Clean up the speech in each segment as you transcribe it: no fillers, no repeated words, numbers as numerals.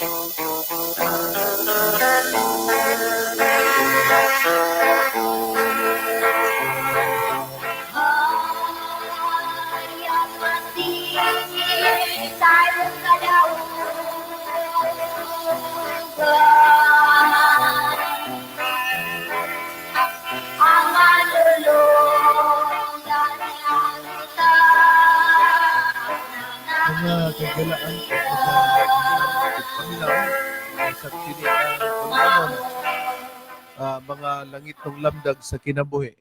Mga kagalaan o mga paminaw sa kini ang tulumanon, mga langitnong lamdag sa kinabuhi.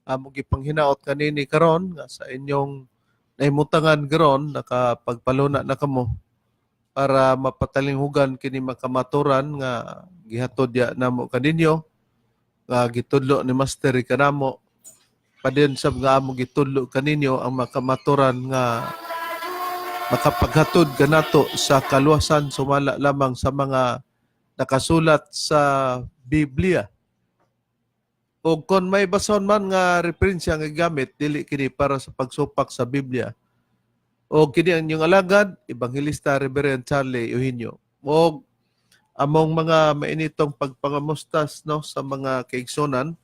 Among gipanghinaot kanini karon nga sa inyong nahimutangan karon, nakapagpaluna na kamo para mapatalinghugan kini makamaturan nga gihatod ya namo kaninyo, nga gitudlo ni Master kanamo, padayon sab nga amo gitudlo kaninyo ang makamaturan nga makapaghatod kanato sa kaluwasan sumala lamang sa mga nakasulat sa Biblia. O kung may bason man nga referensya nga gamit, dili kini para sa pagsupak sa Biblia. O kini ang inyong alagad, Ebanghelista Reverend Charlie Eugenio. O among mga mainitong pagpangamustas, no, sa mga kaigsunan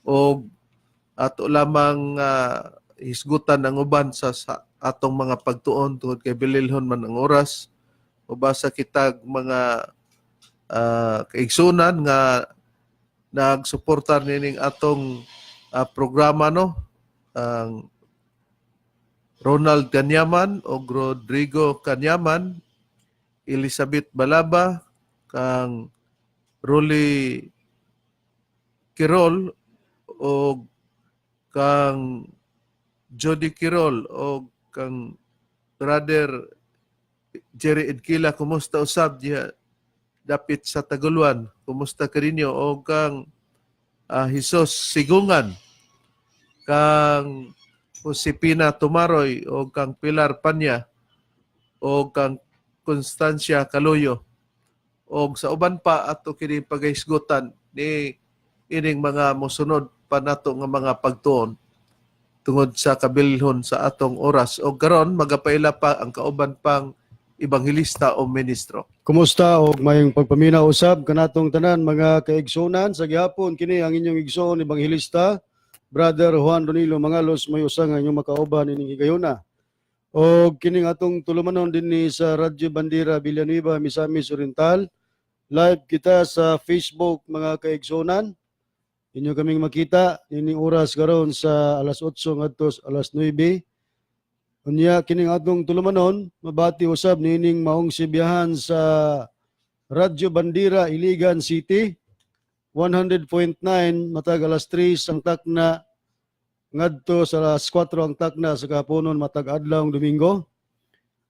o ato lamang hisgutan ang uban sa atong mga pagtuon tungod kay bililhon man ang oras. Mubasa kitag mga kaigsunan nga nagsuportar nining atong programa, no, ang Ronald Kanyaman o Rodrigo Kanyaman, Elizabeth Balaba, kang Rolly Kirol o kang Jody Kirol o kang Brother Jerry Edkila. Kumusta usab diha dapit sa Taguluan? Kumusta kaninyo? O kang Jesus Sigungan, kang Josepina Tumaroy o kang Pilar Panya o kang Constancia Caloyo o sa uban pa, ato kini pagahisgutan ni ining mga mosunod pa nato nga mga pagtuon tungod sa kabilhon sa atong oras. O karon magapaila pa ang kauban pang ebanghelista o ministro. Kumusta og mayong pagpaminaw usab kanatong tanan, mga kaigsunan, sa gihapon. Kini ang inyong igsoon ebanghelista, Brother Juan Ronilo Mangalos, may usa nga inyong makauban ining higayuna. Og kining atong tulumanon dinhi sa Radyo Bandera Villanueva, Misamis Oriental. Live kita sa Facebook, mga kaigsunan. Inyo kaming makita nining oras karon sa alas 8 ngadto sa alas 9. Unya kining atong tulumanon mabati usab niining maong sibiyahan sa Radyo Bandera Iligan City 100.9 matag alas 3 ang takna ngadto sa alas 4 ang takna sa kahaponon matag adlaw Domingo.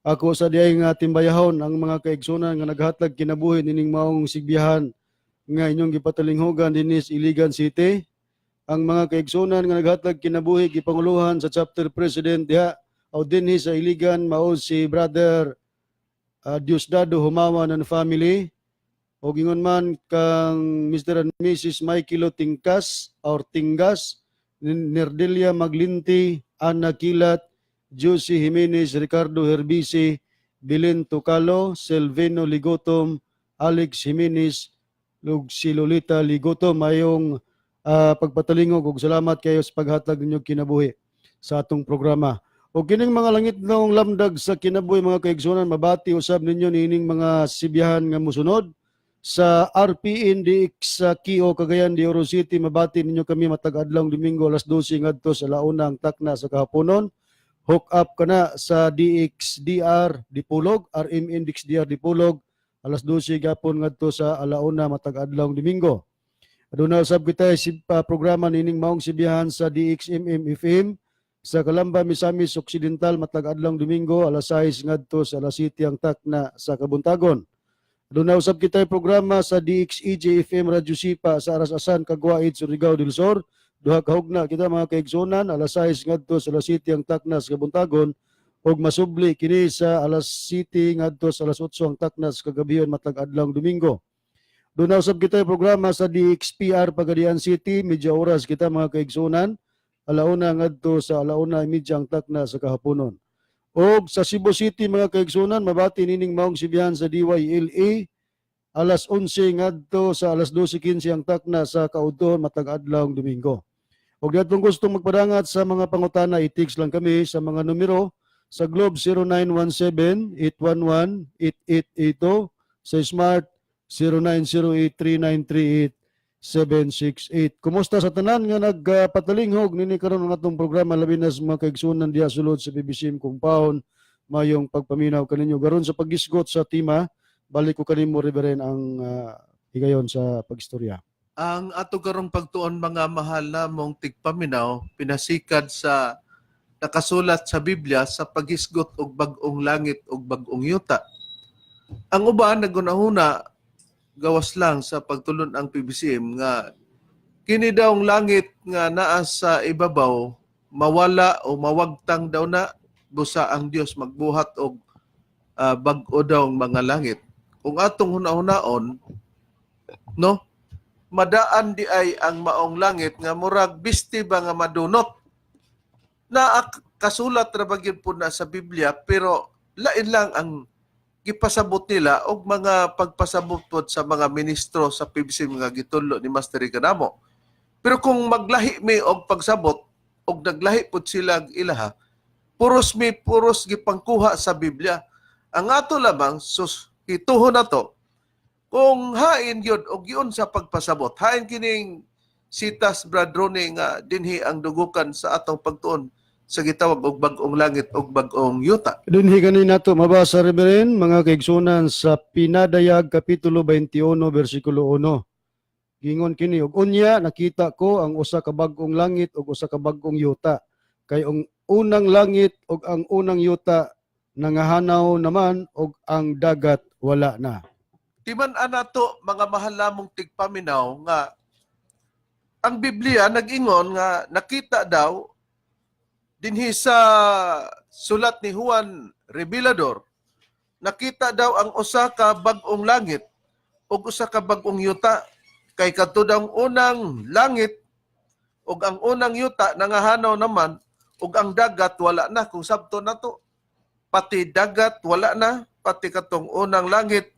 Ako sa diay nga timbayahon ang mga kaigsunan nga naghatag kinabuhi nining maong sigbiyahan nga inyong gipatalinghugan dinhi sa Iligan City. Ang mga kaigsunan nga naghatag kinabuhi gipanguluhan sa chapter president diha o dinhi sa Iligan, mao si Brother Diosdado Humawan and family, o gingon man kang Mr. and Mrs. Michael Tingkas or Tingas, Nerdelia Maglinti, Ana Kilat, Josie Jimenez, Ricardo Herbisi, Belen Tocalo, Selvino Ligotom, Alex Jimenez, ug si Lolita Ligotom. Mayong pagpatalingog ug salamat kayo sa paghatag ninyo kinabuhi sa atong programa. O kining mga langitnong lamdag sa kinabuhi, mga kaigsunan, mabati usab ninyo niining mga sibiyahan nga musunod. Sa RPN DX sa Kio, Cagayan de Oro City, mabati ninyo kami matag adlaw Domingo alas 12 ngadto sa alauna ang takna sa kahaponon. Hook up kana sa DXDR Dipolog, RMN DXDR Dipolog, alas 12 gapon ngadto sa alauna matag adlaw Domingo. Aduna usab kita si programa nining maong sibiyahan sa DXMM FM sa Calamba, Misamis Occidental matag adlaw Domingo alas 6 ngadto sa alas 7 ang takna sa kabuntagon. Aduna usab kita programa sa DXEJ FM Radyo Sipa sa Aras-Asan, Kagwaid, Surigao del Sur. Duha ka hugna kita, mga kaigsunan, alas 6 ngadto sa alas 7 ang takna sa kabuntagon ug masubli kini sa alas 7 ngadto sa alas 8 ang takna sa kagabion matag adlaw Domingo. Duna usab kita programa sa DXPR Pagadian City, medya oras kita, mga kaigsunan, alauna ngadto sa 1:30 ang takna sa kahaponon. Og sa Cebu City, mga kaigsunan, mabati nining maong sibihan sa DYLA alas 11 ngadto sa alas 12:15 ang takna sa kaudtoon matag adlaw Domingo. Og adtong gustong magpadangat sa mga pangutana, i-text lang kami sa mga numero sa Globe 0917-811-8882, sa Smart 0908-3938-768. Kumusta sa tanan nga nagpatalinghog nini karon ang atong programa, labi na sa mga kaigsunan diha sulod sa PBCM compound? Mayong pagpaminaw kaninyo. Garon sa paghisgot sa tema, balik ko kanimo, Reverend, ang higayon sa pagistorya. Ang ato karong pagtuon, mga mahal namong tigpaminaw, pinasikad sa nakasulat sa Biblia sa paghisgot og bag-ong langit og bag-ong yuta. Ang uban nagunahuna gawas lang sa pagtulon ang PBCM nga kini daw ang langit nga naa sa ibabaw mawala o mawagtang daw na busa ang Dios magbuhat og bag-o daw ang mga langit. Kung atong hunahunaon, no, madaan di ay ang maong langit nga murag bisti ba nga madunot na kasulat ra ba gyud po na sa Biblia, pero lain lang ang gipasabot nila og mga pagpasabot pod sa mga ministro sa PBC mga gitudlo ni Master Ricanamo. Pero kung maglahi mi og pagsabot og naglahi pod sila og ilaha, puros mi puros gipangkuha sa Biblia. Ang ato lamang sus ituho na to kung hain gyud og giun sa pagpasabot, hain kining sitas, Brad Ronnie, nga dinhi ang dugukan sa atong pagtuon sa gitawag og bag-ong langit og bag-ong yuta. Dinhi gani nato mabasa, Reverend, mga kaigsunan, sa Pinadayag kapitulo 21 bersikulo 1. Gingon kini, "Ug unya nakita ko ang usa ka bag-ong langit ug usa ka bag-ong yuta, kay ang unang langit ug ang unang yuta nangahanaw naman ug ang dagat wala na." Timan-an nato, mga mahal namong tigpaminaw, nga ang Biblia nag-ingon nga nakita daw dinhi sa sulat ni Juan Revelador, nakita daw ang usa ka bag-ong langit ug usa ka bag-ong yuta, kay kadto daw ang unang langit ug ang unang yuta nangahanaw naman ug ang dagat wala na. Kung sabto nato, pati dagat wala na, pati katong unang langit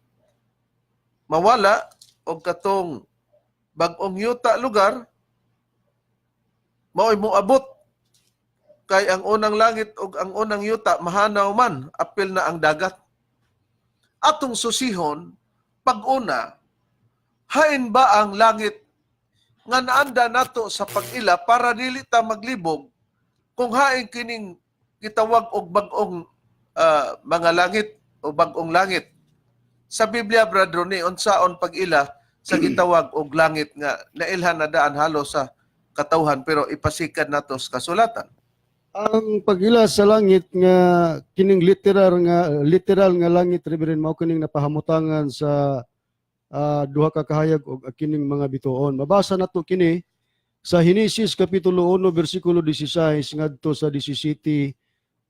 mawala og katong bag-ong yuta lugar mao'y moabot, kay ang unang langit ug ang unang yuta mahanaw man, apil na ang dagat. Atong susihon pag-una, hain ba ang langit nga naanda nato sa pag-ila, para dili ta maglibog kung hain kining gitawag og bag-ong mga langit o bag-ong langit sa Biblia? Brad Ronnie, unsaon pag-ila sa gitawag og langit nga nailhan na daan halos sa katawhan, pero ipasikat nato sa kasulatan? Ang pag-ila sa langit nga kining literal nga langit, Reverend, mao kining napahamutangan sa duha ka kahayag og kining mga bituon. Mabasa nato kini sa Henesis kapitulo 1 bersikulo 16 ngadto sa 17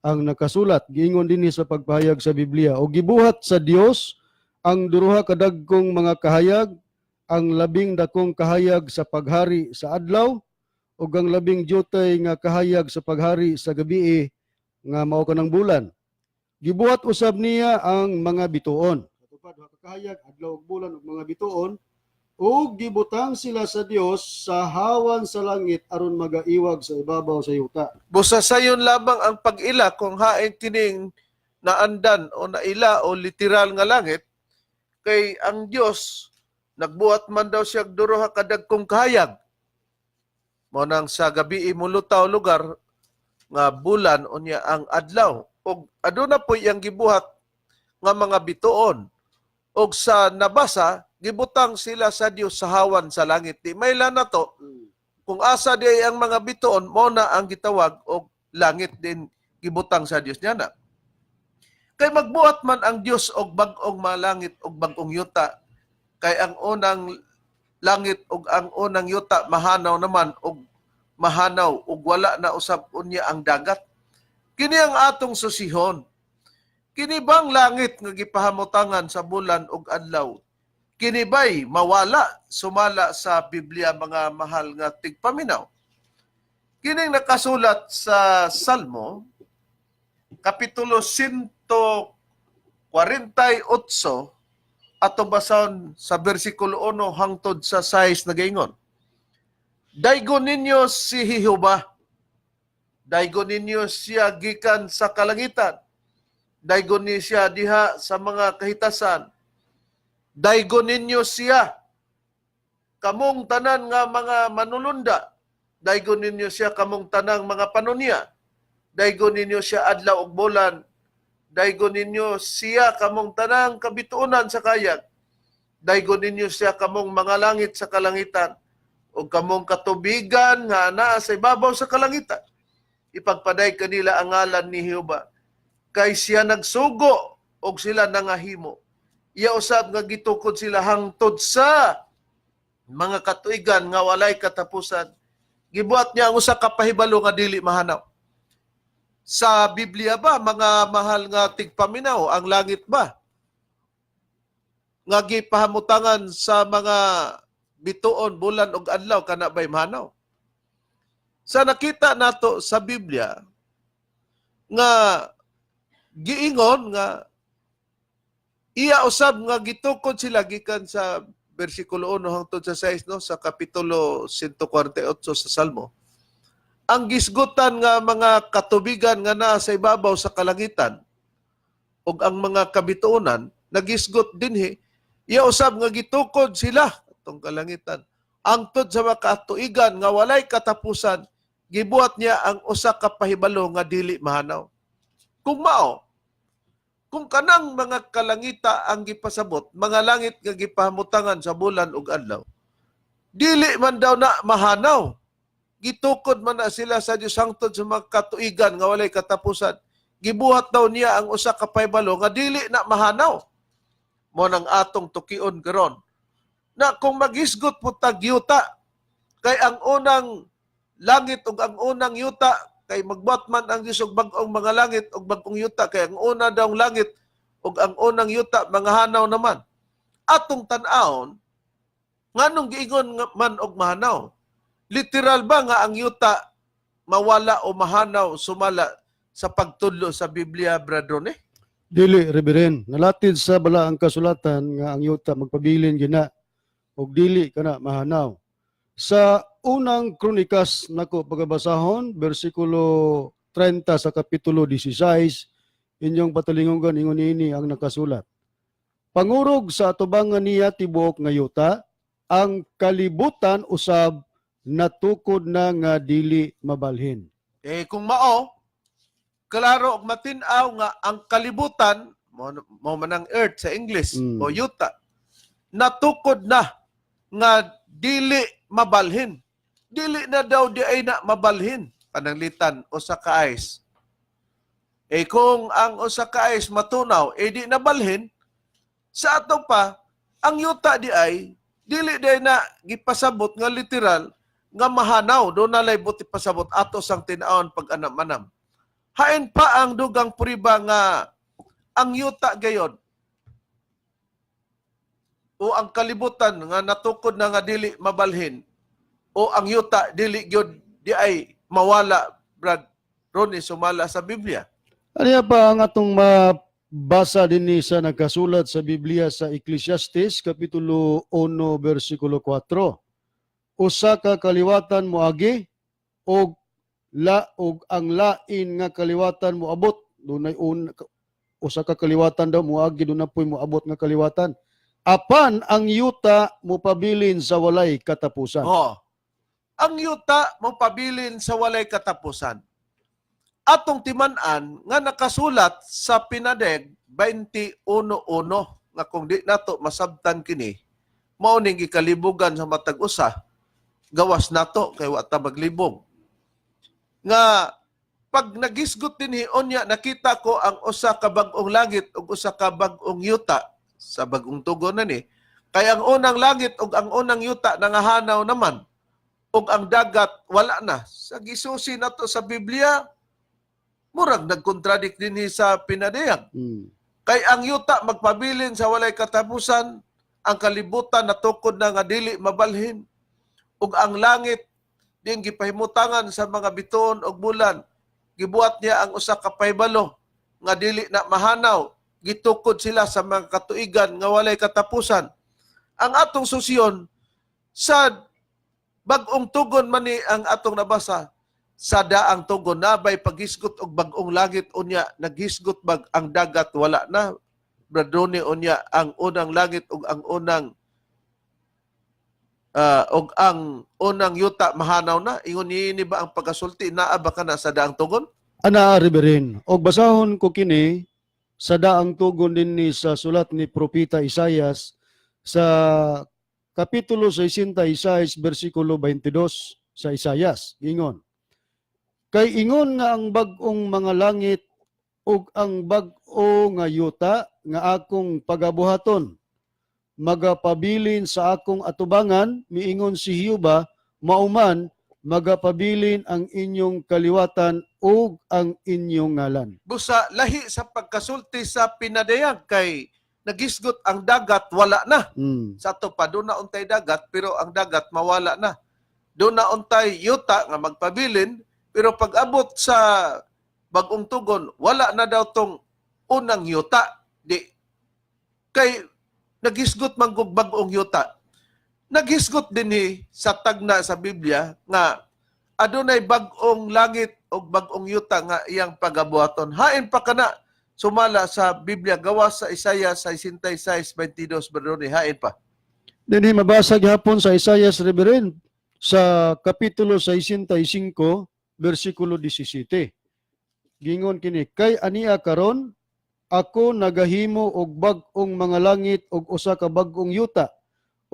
ang nakasulat. Giingon dinhi sa pagpahayag sa Biblia, "Og gibuhat sa Dios ang duha ka dagkong mga kahayag, ang labing dakong kahayag sa paghari sa adlaw ug ang labing dyutay nga kahayag sa paghari sa gabii, nga mao kanang bulan. Gibuhat usab niya ang mga bituon." Katupad duha ka kahayag, adlaw ug bulan ug mga bituon. "Ug gibutang sila sa Dios sa hawan sa langit aron magaiwag sa ibabaw sa yuta." Busa sayon lamang ang pag-ila kung hain kining naandan o naila o literal nga langit, kay ang Dios nagbuhat man daw siya og duha ka dagkong kahayag. Mao nang sa gabi mulutaw lugar nga bulan, unya ang adlaw, ug aduna po'y iyang gibuhat nga mga bituon, ug sa nabasa, gibutang sila sa Dios sa hawan sa langit. Di may na to kung asa di ay ang mga bituon, mao na ang gitawag og langit din gibutang sa Dios niya na. Kay magbuhat man ang Dios og bag-ong malangit og bag-ong yuta, kay ang unang langit ug ang unang yuta mahanaw naman og mahanaw ug wala na usab unya ang dagat. Kini ang atong susihon. Kini bang langit nga gipahamutangan sa bulan ug adlaw? Kini ba'y mawala sumala sa Biblia, mga mahal nga tigpaminaw? Kining nakasulat sa Salmo Kapitulo 148, atong basahon sa bersikulo 1 hangtod sa 6, nagaingon: "Daygon ninyo si Jehova. Daygon ninyo siya gikan sa kalangitan. Daygon ni siya diha sa mga kahitasan. Daygon ninyo siya, kamong tanan nga mga manulunda. Daygon ninyo siya, kamong tanang mga panunya. Daygon ninyo siya, adlaw ug bulan. Daygon ninyo siya, kamong tanang kabituonan sa kayag. Daygon ninyo siya, kamong mga langit sa kalangitan ug kamong katubigan nga naa sa ibabaw sa kalangitan. Ipagpaday kanila ang ngalan ni Jehova. Kay siya nagsugo og sila nangahimo. Iya usab nga gitukod sila hangtod sa mga katuigan nga walay katapusan. Gibuhat niya ang usa ka pahibalo nga dili mahanaw." Sa Biblia ba, mga mahal nga tigpaminaw, ang langit ba nga gipahamutangan sa mga bituon, bulan ug adlaw, kana bay mahanaw? Sa nakita nato sa Biblia nga giingon nga iya usab nga gitukod sila gikan sa bersikulo 1 hangtod sa 6, no, sa kapitulo 148 sa Salmo, ang gisgutan nga mga katubigan nga naa sa ibabaw sa kalangitan ug ang mga kabituonan nagisgot dinhi, iya usab nga gitukod sila atong kalangitan angtod sa mga katuigan nga walay katapusan. Gibuhat niya ang usa ka pahibalo nga dili mahanaw. Kung mao, kung kanang mga kalangita ang gipasabot, mga langit nga gipahamutangan sa bulan ug adlaw, dili man daw na mahanaw, gitukod man na sila sa Dios hangtod sa mga katuigan nga walay katapusan, gibuhat daw niya ang usa ka pahibalo nga dili na mahanaw. Mo nang atong tukion karon na kung maghisgot po tag yuta, kay ang unang langit ug ang unang yuta, kay magbuhat man ang Dios og bag-ong mga langit ug bag-ong yuta, kay ang una daw langit ug ang unang yuta mga hanaw naman, atong tan-awon nganong giingon nga man og mahanaw. Literal ba nga ang yuta mawala o mahanaw sumala sa pagtudlo sa Biblia, Brad Ronnie? Dili, Reverend. Nalatid sa balaang kasulatan nga ang yuta magpabilin gina ug dili kana mahanaw. Sa Unang Kronikas nako pagabasahon, bersikulo 30 sa kapitulo 16, inyong patalingugan, ingon niini ang nakasulat: "Pangurog sa atubangan niya tibuok nga yuta, ang kalibutan usab natukod na nga dili mabalhin." Eh kung mao, klaro og matin-aw nga ang kalibutan mo man ang earth sa English o yuta, natukod na nga dili mabalhin. Dili na daw di ay na mabalhin, pananglitan usa ka ice. Eh kung ang usa ka ice matunaw, eh di nabalhin. Sa ato pa, ang yuta di ay dili di na gipasabot nga literal nga mahanaw, do na lay buti pasabot ato sang tin-awon pag anam-anam. Hain pa ang dugang puriba nga ang yuta gayon o ang kalibutan nga natukod na nga dili mabalhin o ang yuta dili gyud di ay mawala, Brad Ronnie, sumala sa Biblia? Ano pa ang atong mabasa dinhi sa nagkasulat sa Biblia sa Ecclesiastes kapitulo 1 bersikulo 4? "Usa ka kaliwatan moagi og la og ang lain nga kaliwatan moabot." Dunay usa ka kaliwatan daw moagi, duna poy moabot nga kaliwatan. "Apan ang yuta mopabilin sa walay katapusan." Oh. Ang yuta mopabilin sa walay katapusan. Atong timan-an nga nakasulat sa Pinadeg 21.1 nga kung di nato masabtan kini, mao ning gikalibugan sa matag usa gawas nato kay wa ta maglibog. Nga pag nagisgot dinhi, "Unya nakita ko ang usa ka bag-ong langit ug usa ka bag-ong yuta," sa Bagong Tugon na ni, "kay ang unang langit ug ang unang yuta nangahanaw naman ug ang dagat wala na." Sa gisusi nato sa Biblia, murag nagkontradict dinhi sa Pinadeyag. Kay ang yuta magpabilin sa walay katapusan, ang kalibutan natukod na nga dili mabalhin, ug ang langit din gipahimutangan sa mga bituon ug bulan, gibuhat niya ang usa ka pahibalo. nga dili na mahanaw, gitukod sila sa mga katuigan nga walay katapusan. Ang atong susyon sa bag-ong tugon man ni ang atong nabasa sa daang tugon, nabay paghisgot og bag-ong langit? Unya naghisgot bag ang dagat wala na, Bradone? Unya ang unang langit ug ang unang og ang unang yuta mahanaw na? Ingon niini ba ang pagkasulti? Naa ba kana sa daang tugon? Ana, Reverend, og basahon ko kini sa daang tugon dinhi sa sulat ni Propeta Isayas sa kapitulo 66 bersikulo 22 sa Isayas. Ingon: "Kay ingon nga ang bag-ong mga langit ug ang bag-o nga yuta nga akong pagabuhaton magapabilin sa akong atubangan, miingon si Jehova, mauman magapabilin ang inyong kaliwatan ug ang inyong ngalan." Busa lahi sa pagkasulti sa pinadayag kay nagisgot ang dagat wala na. Sa ato pa doon na untay dagat, pero ang dagat mawala na. Doon na untay yuta nga magpabilin, pero pag abot sa bagong tugon, wala na daw tong unang yuta. Di kay nagisgot man kog bag-ong yuta. Naghisgot dinhi sa tagna sa Biblia nga adunay bag-ong langit o bag-ong yuta nga iyang pagabuhaton. Hain pa kana sumala sa Biblia gawas sa Isaiah 66:22, Brother? Hain pa? Dinhi mabasa gihapon sa Isayas, Reverend, sa kapitulo 65 bersikulo 17. Gingon kini: "Kay ania karon ako nagahimo og bag-ong mga langit ug usa ka bag-ong yuta,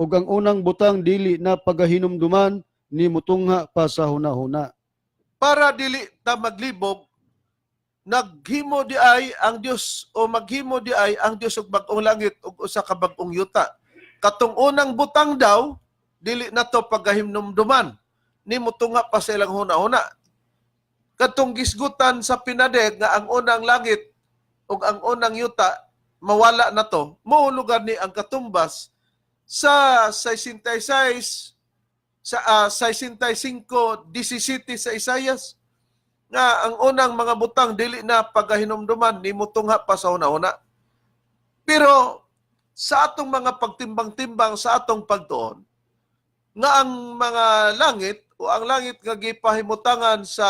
ug ang unang butang dili na pagahinumduman ni mutungha pa sa hunahuna." Para dili ta maglibog, naghimo di ay ang Dios o maghimo di ay ang Dios og bag-ong langit ug usa ka bag-ong yuta. Katong unang butang daw dili na to pagahimnumduman ni mutunga pa sa ilang huna-huna. Katong gisgutan sa pinadeg nga ang unang langit ug ang unang yuta mawala na to, mohulugan ni ang katumbas sa 66 sa 65:17 sa Isayas nga ang unang mga butang dili na pagahinumduman ni mutungha pa sa una-una. Pero sa atong mga pagtimbang-timbang sa atong pagtuon nga ang mga langit o ang langit nga gipahimutangan sa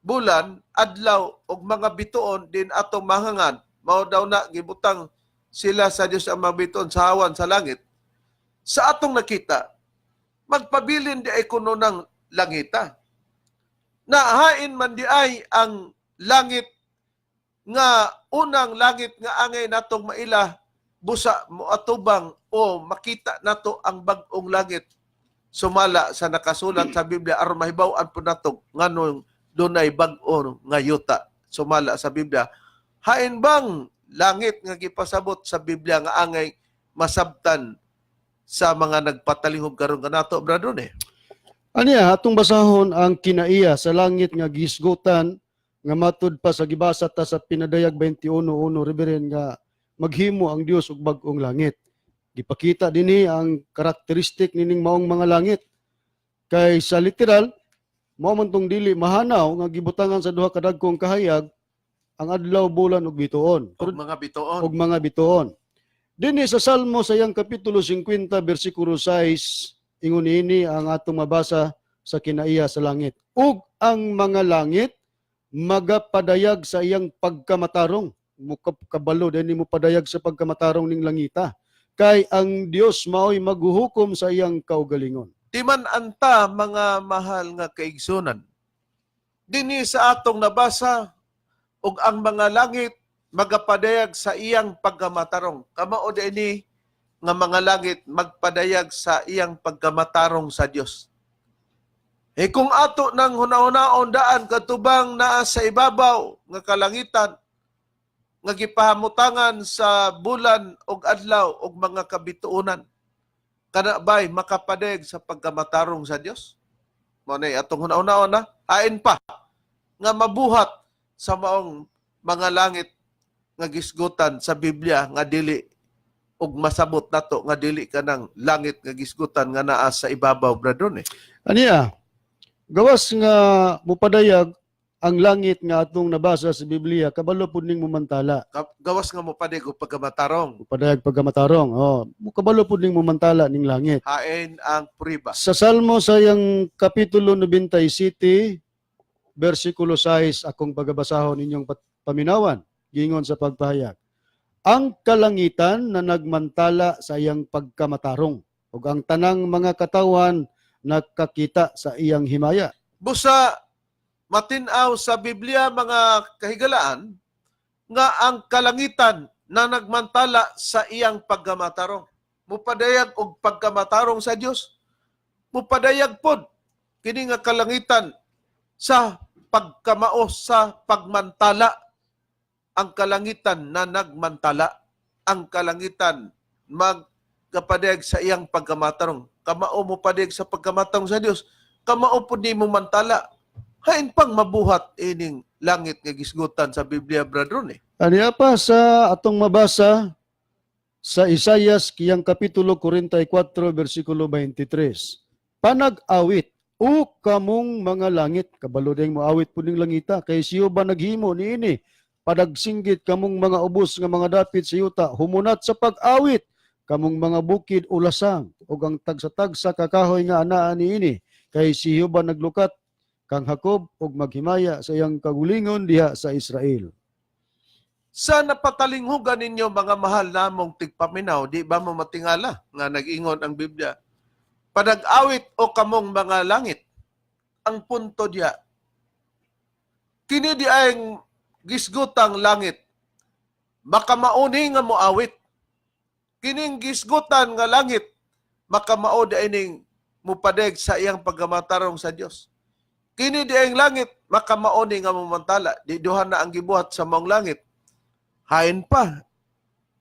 bulan, adlaw ug mga bituon din atong mahangan, mao daw na gibutang sila sa Dios ang mga bituon sa hawan sa langit. Sa atong nakita, magpabilin di ay kuno ng langita. Nahain man di ay ang langit nga unang langit nga angay natong maila busa moatubang o makita nato ang bag-ong langit sumala sa nakasulat sa Biblia, aron mahibaw-an po nato nganong dunay bag-o nga yuta sumala sa Biblia? Hain bang langit nga gipasabot sa Biblia nga angay masabtan sa mga nagpatalihog karon kanato, brother eh? Aniya, atong basahon ang kinaiya sa langit nga gisgutan nga matud pa sa gibasa ta sa Pinadayag 21:1, Reverend, nga maghimo ang Dios og bag-ong langit. Gipakita dinhi ang karakteristik nining maong mga langit. Kay sa literal, mao man tong dili mahanaw nga gibutangan sa duha ka dagkong kahayag ang adlaw, bulan ug bituon. Og mga bituon. Og mga bituon. Dinhi sa Salmo sa iyang kapitulo 50 bersikulo 6, ingon ini ang atong mabasa sa kinaiya sa langit: "Ug ang mga langit magapadayag sa iyang pagkamatarong." Kabalo din mo padayag sa pagkamatarong ning langita. "Kay ang Dios maoy maghuhukom sa iyang kaugalingon." Timan anta, mga mahal nga kaigsunan. Dinhi sa atong nabasa, ug ang mga langit magapadayag sa iyang pagkamatarong. Kamao ini nga mga langit magpadayag sa iyang pagkamatarong sa Dios. Eh kung ato nang hunahunaon daan katubang naa sa ibabaw nga kalangitan nga gipahamutangan sa bulan ug adlaw ug mga kabituonan, kana bay makapadayag sa pagkamatarong sa Dios? Mao na atong hunahunaon na hain pa nga mabuhat sa maong mga langit nga gisgutan sa Biblia nga dili ug masabot nato nga dili kanang langit nga gisgutan nga naa sa ibabaw, brother eh? Aniya, gawas nga mupadayag Ang langit nga atong nabasa sa Biblia kabalo pud ning mumantala. Gawas nga mopadayag og pagkamatarong. Padayag pagkamatarong. Oh, kabalo pud ning mumantala ning langit. Hain ang prueba? Sa Salmo sa iyang kapitulo 97 bersikulo 6, akong pagabasahon inyong paminawan, gingon sa pagpahayag. Ang kalangitan na nagmantala sa iyang pagkamatarong ug ang tanang mga katawhan nakakita sa iyang himaya. Busa matin-aw sa Biblia, mga kahigalaan, nga ang kalangitan na nagmantala sa iyang pagkamatarong. Mupadayag og pagkamatarong sa Dios. Mupadayag pod kini nga kalangitan sa pagkamao, sa pagmantala. Ang kalangitan na nagmantala, ang kalangitan magkapadayag sa iyang pagkamatarong. Kamao mo padayag sa pagkamatarong sa Dios, kamao pod nimo mantala. Hain pang mabuhat ining langit nga gisgutan sa Biblia, Brother Ronnie? Aniya pa sa atong mabasa sa Isayas kiyang kapitulo 44 bersikulo 23. Panag-awit, o kamong mga langit, kabalo ding moawit po ning langita, kay siyo ba naghimo niini? Padagsinggit kamong mga ubos nga mga dapit sa yuta, humunat sa pag-awit, kamong mga bukid ulasang, ug ang tagsa-tagsa kakahoy nga anaa niini, kay siyo ba naglukat kang Jacob ug maghimaya sa iyang kagulingon diha sa Israel. Sa napatalinghugan ninyo, mga mahal namong tigpaminaw, di ba mo matingala nga nag-ingon ang Biblia? Panag-awit, o kamong mga langit. Ang punto diya, kini di ay gisgutang langit, makamauni nga moawit. Kining gisgutan nga langit, makamao di ining mupadeg sa iyang pagkamatarong sa Dios. Kini di ang langit, makamauni nga mumantala. Di duha na ang gibuhat sa maong langit. Hain pa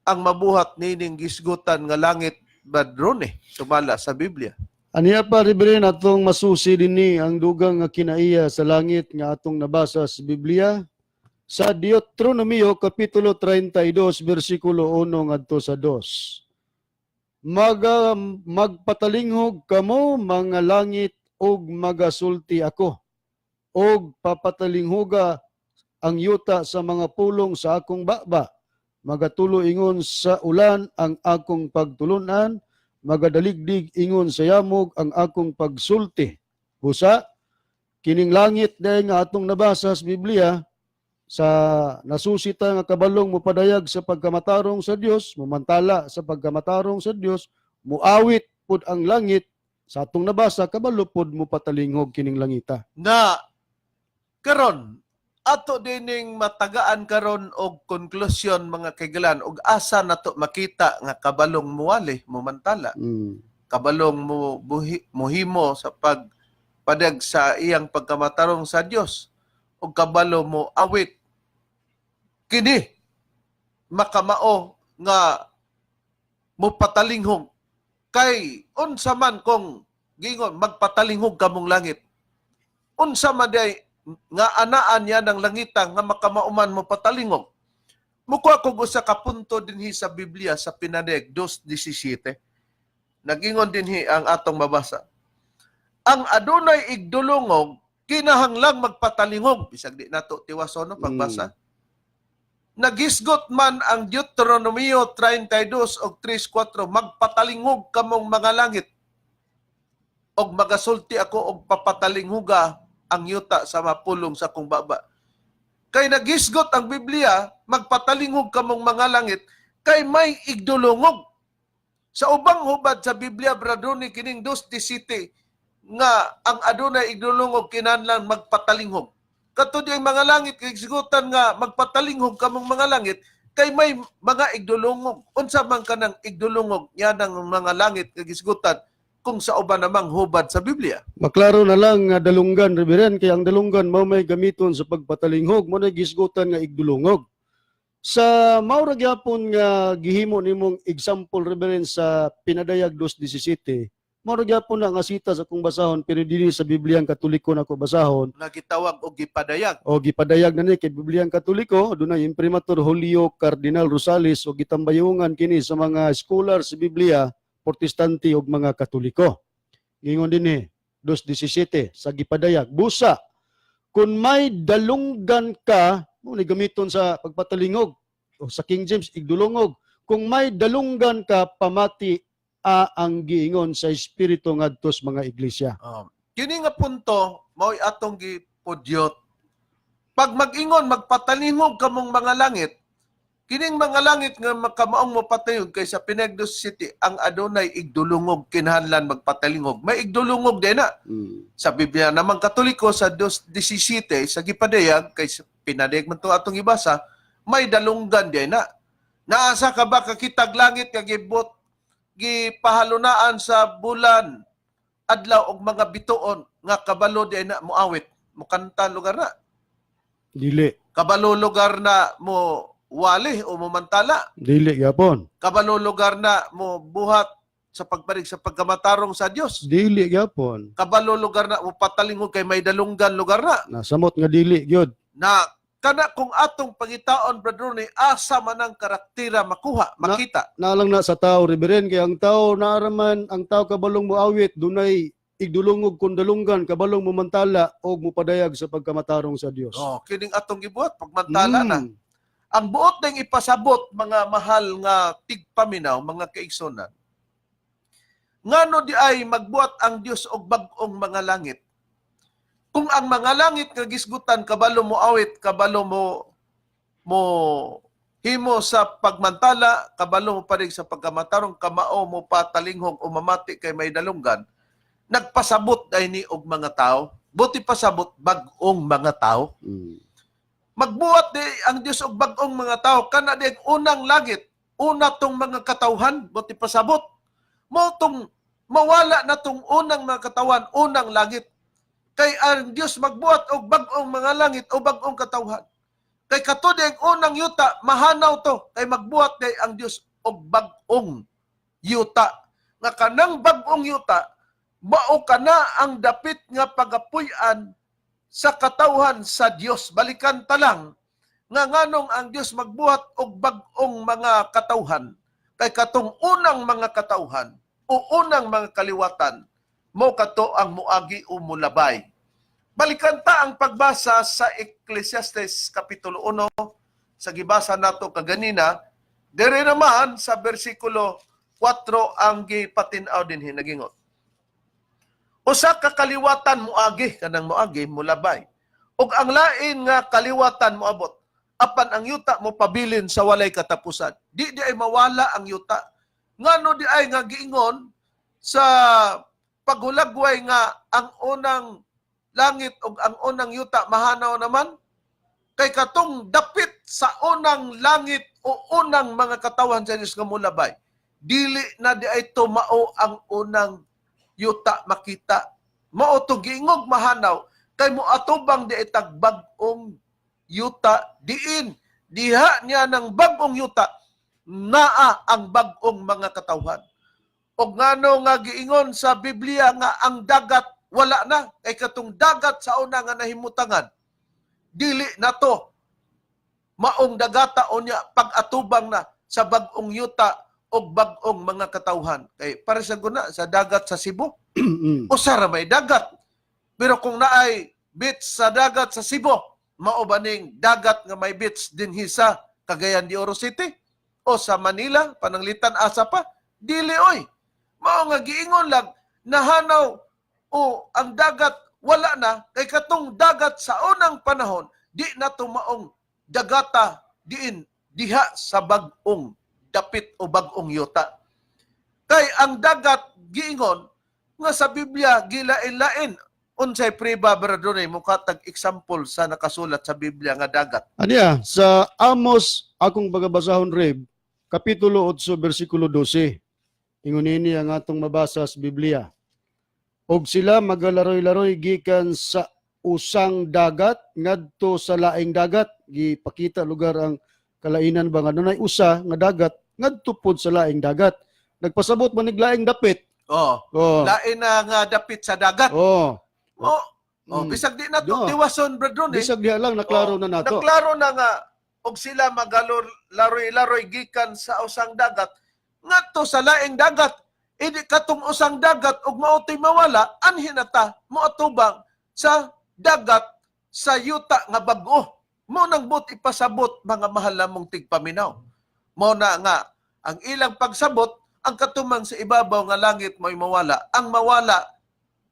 ang mabuhat nining gisgutan nga langit, Badrone, sumala sa Biblia? Aniya pa, Reverend, atong masusi dinhi ang dugang nga kinaiya sa langit nga atong nabasa sa Biblia sa Deuteronomio kapitulo 32 bersikulo 1 ngadto sa 2. Magpatalinghog kamo mga langit ug magasulti ako, ug papatalinghuga ang yuta sa mga pulong sa akong baba. Magatulo ingon sa ulan ang akong pagtulunan, magadaligdig ingon sa yamog ang akong pagsulti. Busa, kining langit dahil nga atong nabasa sa Biblia, sa nasusita nga kabalong mupadayag sa pagkamatarong sa Dios, mumantala sa pagkamatarong sa Dios, muawit pud ang langit sa atong nabasa, kabalo pud mupatalinghog kining langita. Nga karon ato dining matagaan karon og konklusyon, mga kaigalan, og asa nato makita nga kabalong muwali, mumantala, kabalong mo buhi, muhimo sa pagpadag sa iyang pagkamatarong sa Dios ug kabalo mo awit? Kini makamao nga mupatalinghog kay unsa man kung gingon magpatalinghog kamong langit, unsa man day nga anaan niya ng langita nga makamao man mo patalingog? Mukuha kog usa ka punto dinhi sa Biblia sa Pinadeg 2:17. Nagingon dinhi ang atong mabasa: Ang adunay igdulungog kinahanglang magpatalingog. Bisag di nato tiwason no pagbasa. Nagisgot man ang Deuteronomio 32 og 3:4, magpatalingog kamong mga langit og magasulti ako og papatalinghuga ang yuta sa mapulong sa akong baba. Kay nagisgot ang Biblia, magpatalinghog kamong mga langit, kay may igdulungog. Sa ubang hubad sa Biblia, Bradoni, kining 2:17 nga ang adunay igdulungog kinahanglan magpatalinghog. Kato ang mga langit gisgutan nga magpatalinghog kamong mga langit kay may mga igdulungog. Unsa man kanang igdulungog yan ang mga langit nga gisgutan kung sa uban namang hubad sa Biblia? Maklaro na lang nga dalunggan, Reverend, kay ang dalunggan mao may gamiton sa pagpatalinghog, mo na gisgutan nga igdulungog. Sa mao ra gyapon nga gihimo nimong example, Reverend, sa Pinadayag 2:17, mao ra gyapon na nga sita sa kung basahon, pero dinhi sa Bibliang Katoliko na ko basahon. Nga gitawag og gipadayag. O gipadayag na ni kay Bibliang Katoliko, dunay Imprimatur Julio Cardinal Rosales o gitambayungan kini sa mga scholar sa Biblia, Protestante ug mga Katoliko. Gingon dinhi 2:17 sa gipadayag: Busa Kung may dalunggan ka, mo ni gamiton sa pagpatalingog o sa King James, igdulongog. Kung may dalunggan ka, pamati a ang giingon sa Espiritu ngadto sa mga iglesia. Kini nga punto mao'y atong gipudyot. Pag mag-ingon, magpatalingog kamong mga langit, kining mga langit nga makamaong mopatayog kay sa Pinagdos City ang adunay igdulungog, kinahanglan magpatalingog. May igdulungog din na. Sa Biblia namang Katoliko sa 2:17 sa gipadayag kay sa pinadayag man to atong ibasa, may dalunggan din na. Naasa ka ba kakitag langit nga gibot gipahalunaan sa bulan, adlaw og mga bituon nga kabalo di na moawit, mokanta lugar na? Dili. Kabalo lugar na mo wali o momantala? Dili gyapon. Kabalo lugar na mo buhat sa pagparig sa pagkamatarong sa Dios? Dili gyapon. Kabalo lugar na mo patalingog kay may dalunggan lugar na? Nasamot nga dili gyud. Na kana kung atong pangitaon, Brother Ronnie, asa man ang karaktera makuha, makita? Nalang na sa tao, Reverend, kay ang tao naaraman ang tao kabalong moawit, dunay igdulungog kun dalunggan, kabalong momantala og mopadayag sa pagkamatarong sa Dios. Oh, kining atong gibuhat pagmantala na. Ang buot ning ipasabot, mga mahal nga tigpaminaw, mga kaigsonan. Ngano di ay magbuhat ang Dios og bag-ong mga langit? Kung ang mga langit nga gisgutan kabalo mo awit, kabalo mo mo himo sa pagmantala, kabalo mo parig sa pagkamatarong, kamao mo patalinghog o mamati kay may dalunggan, nagpasabot ay ni og mga tao, buti pasabot bag-ong mga tao. Magbuhat di ang Dios og bag-ong mga tao, kana di ang unang langit, una tong mga katawhan, buti pasabot. Mo tong mawala na tong unang mga katawan, unang langit. Kay ang Dios magbuhat og bag-ong mga langit o bag-ong katawhan. Kay kato di ang unang yuta, mahanaw to, kay magbuhat di ang Dios og bag-ong yuta. Nga kanang bag-ong yuta, mao kana ang dapit nga pagapuy-an sa katawhan sa Dios. Balikan ta lang nga nganong ang Dios magbuhat og bag-ong mga katawhan, kay katong unang mga katawhan o unang mga kaliwatan mo kato ang muagi o mulabay. Balikan ta ang pagbasa sa Ecclesiastes Kapitulo 1 sa gibasa nato kaganina, dere naman sa bersikulo 4 ang gipatin-aw dinhi, nagingon. Usa ka kaliwatan muagi, kanang muagi mulabay. Ug ang lain nga kaliwatan moabot. Apan ang yuta mo pabilin sa walay katapusan. Di di ay mawala ang yuta. Ngano di ay nga giingon sa paghulagway nga ang unang langit ug ang unang yuta mahanaw naman? Kay katong dapit sa unang langit o unang mga katawan sa Dios nga mulabay, dili na di ay tumao ang unang yuta makita. Mao to giingog mahanaw kay mo atubang di ay tag bag-ong yuta, diin diha niya ng bag-ong yuta naa ang bag-ong mga katawhan. Og ngano nga giingon sa Biblia nga ang dagat wala na? Kay katong dagat sa una nga nahimutangan, dili na to maong dagata unya pag-atubang na sa bag-ong yuta og bag-ong mga katawhan. Kay para sa guna sa dagat sa Cebu, usa ra may dagat. Pero kung naay beach sa dagat sa Cebu, mao ba ning dagat nga may beach dinhi sa Cagayan de Oro City o sa Manila, pananglitan asa pa? Dili oy. Mao nga giingon lang nahanaw o ang dagat wala na kay katong dagat sa unang panahon di na tumaong dagata diin diha sa bag-ong dapit o bag-ong yuta. Kay ang dagat giingon nga sa Biblia gilain-lain. Unsay priba, Brother, mukha tag example sa nakasulat sa Biblia nga dagat? Aniya, sa Amos, akong bagabasahon, Reb, Kapitulo 8, versikulo 12. Ingon ini ang atong mabasa sa Biblia. Og sila magalaroy-laroy gikan sa usang dagat ngadto sa laing dagat. Gipakita lugar ang kalainan ba nga dunay usa nga dagat ngadto pod sa laing dagat. Nagpasabot man nig laing dapit. Oh, lain na nga dapit sa dagat. Oh, bisag di na to tiwason, Brother Ronnie. Bisag diha lang naklaro Oh, na nato. Naklaro na nga og sila magalor laroy-laroy gikan sa usang dagat ngadto sa laing dagat. Idi katong usang dagat og mao to'y mawala, anhin na ta moatubang sa dagat. sa yuta nga bag-o. Mao nang buot ipasabot, mga mahal namong tigpaminaw. Mao na nga ang ilang pagsabot, ang katumang sa ibabaw nga langit mo'y mawala. Ang mawala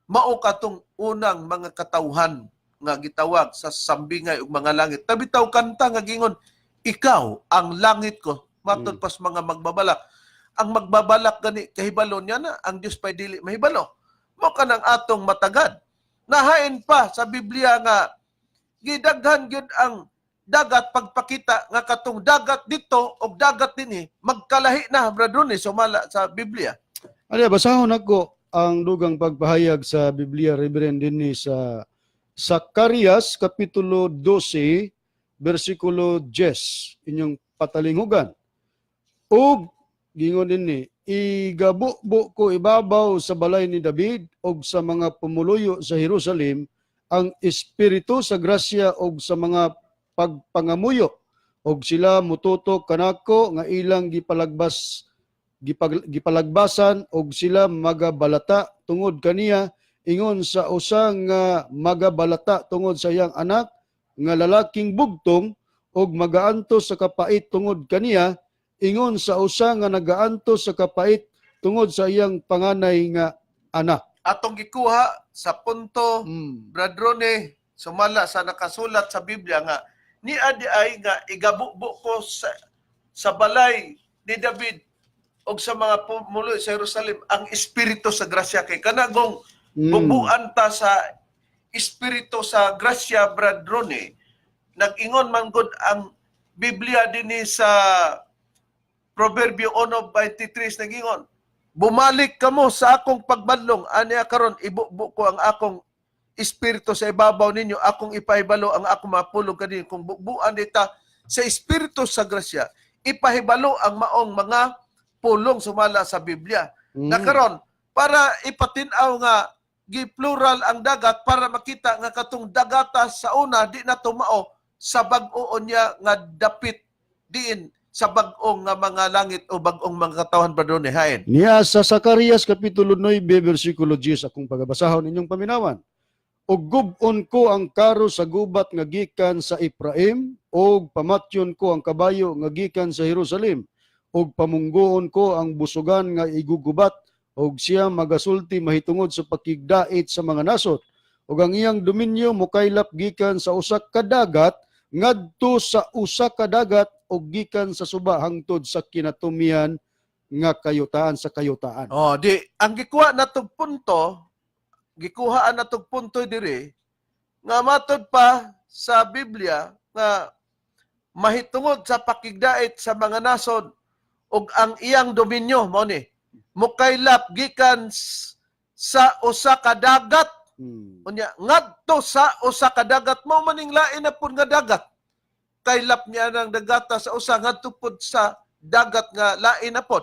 mao katong unang mga katawhan nga gitawag sa sambingay ug mga langit. Tabitaw kanta nga gingon, "Ikaw ang langit ko." Matod pas mga magbabalak. Ang magbabalak gani kahibalo niya na ang Dios pa'y dili mahibalo. Mao kanang atong matagad. Nahain pa sa Biblia nga gidaghan gyud ang dagat, pagpakita nga katong dagat dito og dagat dinhi magkalahi na, brother ni, sumala sa Biblia. Ano, basahon ako ang dugang pagpahayag sa Biblia, Reverend, dinhi sa Zacarias Kapitulo 12, versikulo 10, inyong patalinghugan. Ug gingon dinhi, "Igabubo ko ibabaw sa balay ni David og sa mga pumuluyo sa Jerusalem ang espiritu sa grasya og sa mga pagpangamuyo, og sila mututok kanako nga ilang gipalagbasan, og sila magabalata tungod kaniya ingon sa usa nga magabalata tungod sa iyang anak nga lalaking bugtong, og magaantos sa kapait tungod kaniya ingon sa usa nga nagaantos sa kapait tungod sa iyang panganay nga anak." Atong gikuha sa punto, Brad Rone, sumala sa nakasulat sa Biblia nga ni adi ay nga igabubo ko sa balay ni David og sa mga pumuloy sa Jerusalem ang espiritu sa grasya, kay kanagong bubuan ta sa espiritu sa grasya, Brad Rone. Nag-ingon man gud ang Biblia dinhi sa Proverbio 1:23, nag-ingon, "Bumalik kamo sa akong pagbanlong aniya karon ibubo ko ang akong espiritu sa ibabaw ninyo, akong ipahibalo ang akong mapulong kaninyo." Kung bubuan dita sa espiritu sa grasya, ipahibalo ang maong mga pulong sumala sa Biblia. Na karon para ipatin-aw nga gi-plural ang dagat para makita nga katong dagata sa una di na tumao sa bag-o niya nga dapit diin sa bag-ong nga mga langit o bag-ong mga katawhan, Brother Hain. Niya sa Zacarias Kapitulo 9, versikulo 10, akong pagabasahon, inyong paminawan. "Ug gub-on ko ang karo sa gubat nga gikan sa Ephraim, ug pamatyon ko ang kabayo nga gikan sa Jerusalem, ug pamunggoon ko ang busugan nga igugubat, ug siya magasulti mahitungod sa pakigdait sa mga nasod, ug ang iyang dominyo mokaylap gikan sa usa ka dagat ngadto sa usa ka dagat, ug gikan sa suba hangtod sa kinatumyan nga kayutaan sa kayutaan." Oh, di ang gikuha natog punto, gikuhaan natog punto diri nga matod pa sa Biblia nga mahitungod sa pakigdait sa mga nasod ug ang iyang dominyo mao ni mukaylap gikan sa usa ka dagat unya ngadto sa usa ka dagat. Mao maning lain na pud nga dagat, kaylap niya ng dagata sa usa ngadto pud sa dagat nga lain na pod.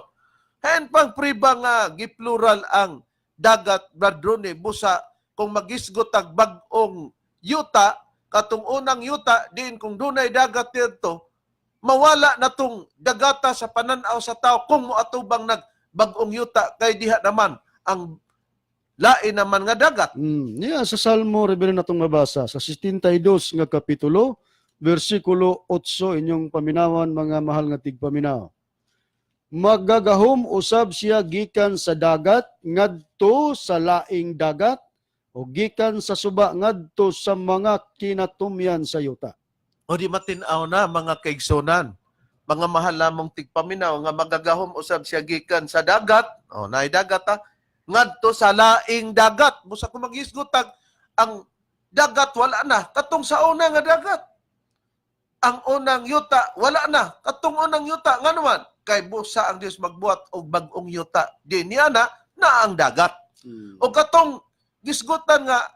Hain pang priba nga giplural ang dagat, Brad Rone, busa kung magisgot ag bag-ong yuta, katong unang yuta diin kung dunay dagat didto, mawala na tong dagata sa pananaw sa tao kung moatubang nag bag-ong yuta, kay diha naman ang lain naman nga dagat. Niya sa Salmo, Reverend, natong mabasa sa 62 nga kapitulo, versikulo 8, inyong paminawan, mga mahal nga tigpaminaw. "Magagahom usab siya gikan sa dagat ngadto sa laing dagat o gikan sa suba ngadto sa mga kinatumyan sa yuta." O di matin-aw na, mga kaigsunan, mga mahal lamang tigpaminaw, nga magagahom usab siya gikan sa dagat, o naay dagat ha, ngadto sa laing dagat. Busa kung magisgutag ang dagat wala na, katong sa una nga dagat. Ang unang yuta wala na, katong unang yuta. Ngano man? Kay busa ang Dios magbuhat og bag-ong yuta. Di niya na na ang dagat. O katong gisgutan nga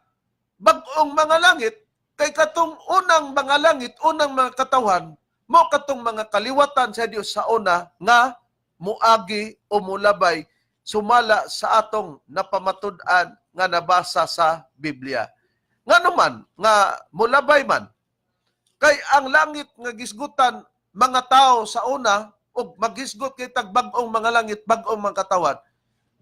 bag-ong mga langit, kay katong unang mga langit, unang mga katawhan, mo katong mga kaliwatan sa Dios sa una nga muagi o mulabay sumala sa atong napamatud-an nga nabasa sa Biblia. Ngano man nga mulabay man? Kay ang langit nga gisgutan mga tao sa una ug magisgot kay tag bag-ong mga langit, bag-ong mga katawan,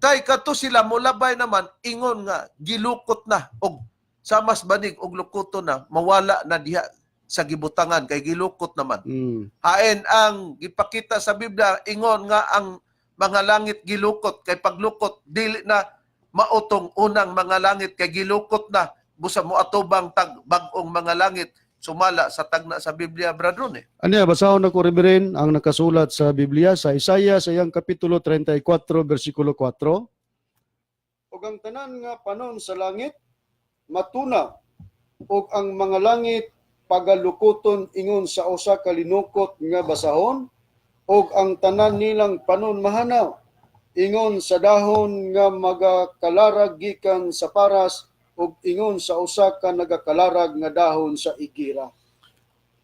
kay kato sila mulabay naman ingon nga gilukot na og Sa mas banig og lukoton na, mawala na diha sa gibutangan kay gilukot naman. Hain ang gipakita sa Biblia, ingon nga ang mga langit gilukot, kay paglukot dili na mautong unang mga langit kay gilukot na, busa mo atubang tag bag-ong mga langit sumala sa tagna sa Biblia, brethren eh. Ano, basahon nako, Reverend, ang nakasulat sa Biblia sa Isaiah sa iyang kapitulo 34 bersikulo 4. Ug ang tanan nga panon sa langit matuna ug ang mga langit pagalukoton ingon sa usa ka linukot nga basahon, ug ang tanan nilang panon mahanaw ingon sa dahon nga magakalarag gikan sa paras ug ingon sa usa ka nagakalarag nga dahon sa igira.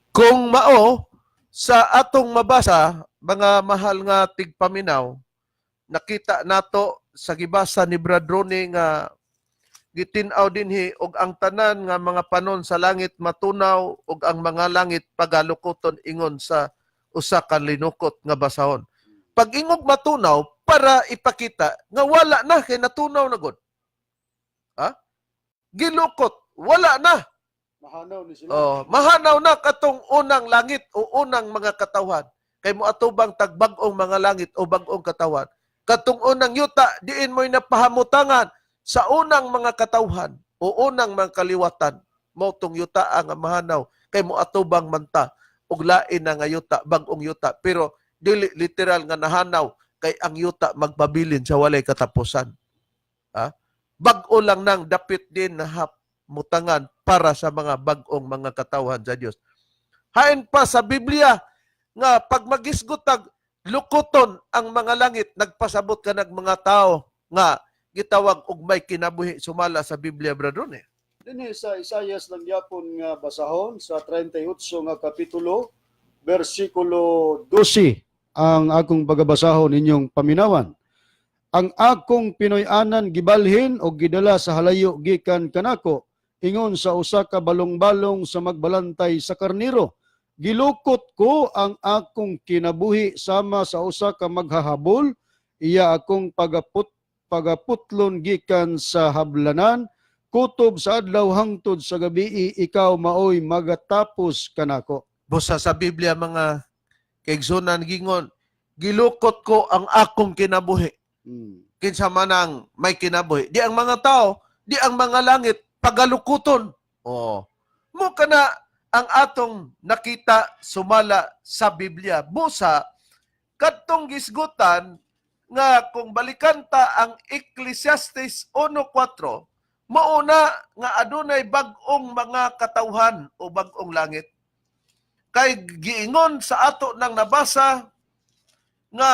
Kung mao sa atong mabasa, mga mahal nga tigpaminaw, nakita nato sa gibasa ni Brad Ronnie nga gitin-aw dinhi, og ang tanan nga mga panon sa langit matunaw ug ang mga langit pagalukoton ingon sa usa ka linukot nga basahon. Pag ingog matunaw, para ipakita nga wala na kay natunaw na gud. Ha? Gilukot, wala na. Mahanaw ni sila. Oh, mahanaw na katong unang langit o unang mga katawhan. Kay mo atubang tag bag-ong mga langit o bag-ong katawhan. Katong unang yuta, diin mo'y napahamutangan sa unang mga katawhan o unang mga kaliwatan. Mao tong yuta ang mahanaw kay mo atubang manta og lain na nga yuta, bag-ong yuta. Pero dili literal nga nahanaw kay ang yuta magpabilin sa walay katapusan. Ha? Bag-o lang nang dapit din na mutangan para sa mga bag-ong mga katawhan sa Dios. Hain pa sa Biblia nga pag magisgotag lukoton ang mga langit, nagpasabot ka nag mga tao nga gitawag og may kinabuhi sumala sa Biblia, brother eh. Dinhi sa Isayas lang yapon nga basahon sa 38 nga kapitulo bersikulo 12 ang akong pagabasahon inyong paminawan. Ang akong Pinoy-anan gibalhin og gidala sa halayo gikan kanako ingon sa usa ka balong-balong sa magbalantay sa karniro. Gilukot ko ang akong kinabuhi sama sa usa ka maghahabol, iya akong pagaputlon gikan sa hablanan. Kutob sa adlaw hangtod sa gabi, ikaw maoy magatapos kanako. Busa sa Biblia, mga kaigsunan, gingon, "Gilukot ko ang akong kinabuhi." Kinsa man ang may kinabuhi? Di ang mga tao, di ang mga langit pagalukuton. Oh. Mo kana ang atong nakita sumala sa Biblia. Busa kadtong gisgutan nga kung balikan ta ang Ecclesiastes 1:4, mauna nga adunay bag-ong mga katawhan o bag-ong langit. Kay giingon sa ato nang nabasa nga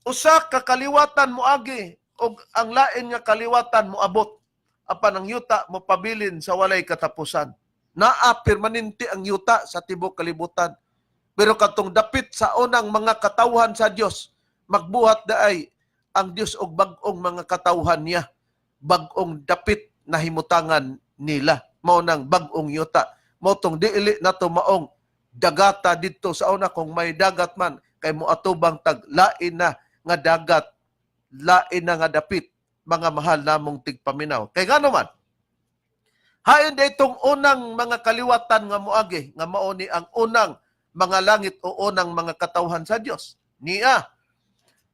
usa ka kaliwatan moagi og ang lain nga kaliwatan moabot, apan ang yuta mopabilin sa walay katapusan. Naa permanente ang yuta sa tibok kalibutan. Pero katong dapit sa unang mga katawhan sa Dios, magbuhat daay ang Dios og bag-ong mga katawhan niya, bag-ong dapit na himutangan nila. Mao nang bag-ong yuta. Mao tong dili nato maong dagata didto sa una kung may dagat man, kay moatubang tag lain na nga dagat, lain na nga dapit, mga mahal namong tigpaminaw. Kay ngano man, hain itong unang mga kaliwatan nga moagi nga mao ni ang unang mga langit o unang mga katawhan sa Dios. Niya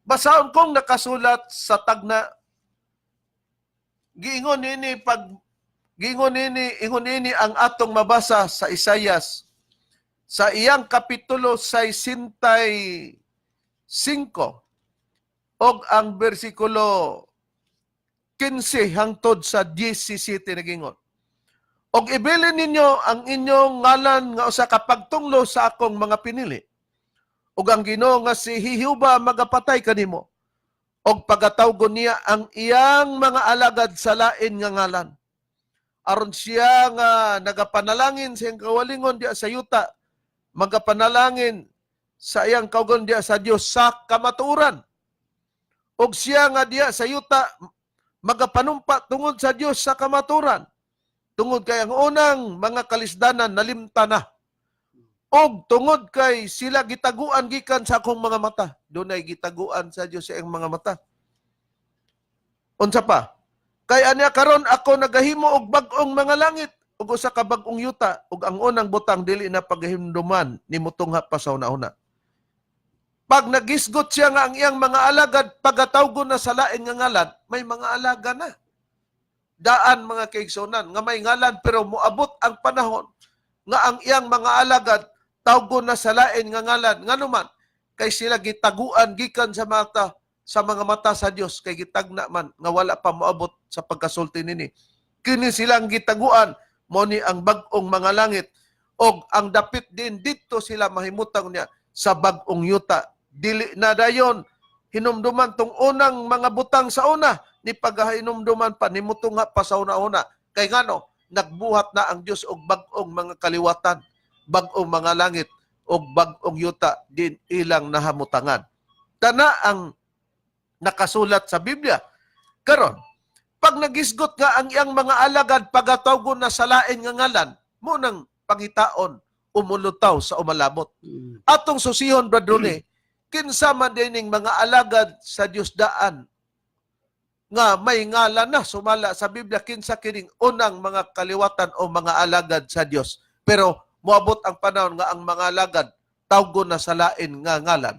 basahon kong nakasulat sa tagna, giingon nini pag giingon nini, ingon nini ang atong mabasa sa Isayas sa iyang kapitulo 65 og ang bersikulo 15 hangtod sa 17, nagingon, "Og ibilin ninyo ang inyong ngalan nga usa ka pagtunglo sa akong mga pinili. Ug ang Ginoo nga si Jehova magapatay kanimo. Og pagatawgon niya ang iyang mga alagad sa lain nga ngalan. Aron siya nga nagapanalangin sa iyang kawalingon diya sa yuta, magapanalangin sa iyang kaugalingon diya sa Dios sa kamatuoran. Og siya nga diya sa yuta magapanumpa tungod sa Dios sa kamatuoran. Tungod kay ang unang mga kalisdanan nalimta na. Og tungod kay sila gitaguan gikan sa akong mga mata." Dunay gitaguan sa Dios sa iyang mga mata. Unsa pa? Kay anya karon ako nagahimo og bag-ong mga langit ug usa ka bag-ong yuta, ug ang unang butang dili na pagahinumduman ni mutungha pa sa una-una. Pag nagisgot siya nga ang iyang mga alagad pagatawgon na sa lain nga ngalan, may mga alaga na. Daan, mga kaigsunan, nga may ngalan, pero moabot ang panahon nga ang iyang mga alagad tawgon na sa lain nga ngalan. Nganuman kay sila gitaguan gikan sa mata sa mga mata sa Dios, kay gitagna man nga wala pa moabot sa pagkasulti nini. Kini silang gitaguan mo ni ang bag-ong mga langit og ang dapit din didto sila mahimutang niya sa bag-ong yuta. Dili na dayon hinumduman tong unang mga butang sa una ni pagahinumduman pa ni mutunga pa sa una-una, kay ngano nagbuhat na ang Dios og bag-ong mga kaliwatan, bag-ong mga langit og bag-ong yuta din ilang nahamutangan. Kana ang nakasulat sa Biblia. Karon, pag nagisgot nga ang iyang mga alagad pagatawgon na sa lain nga ngalan, mo nang pangitaon umulutaw sa umalabot. Atong susihon, Brad Rone, kinsa man dining mga alagad sa Dios daan nga may ngalan na sumala sa Biblia? Kinsa kining unang mga kaliwatan o mga alagad sa Dios, pero moabot ang panahon nga ang mga alagad tawgon na sa lain nga ngalan?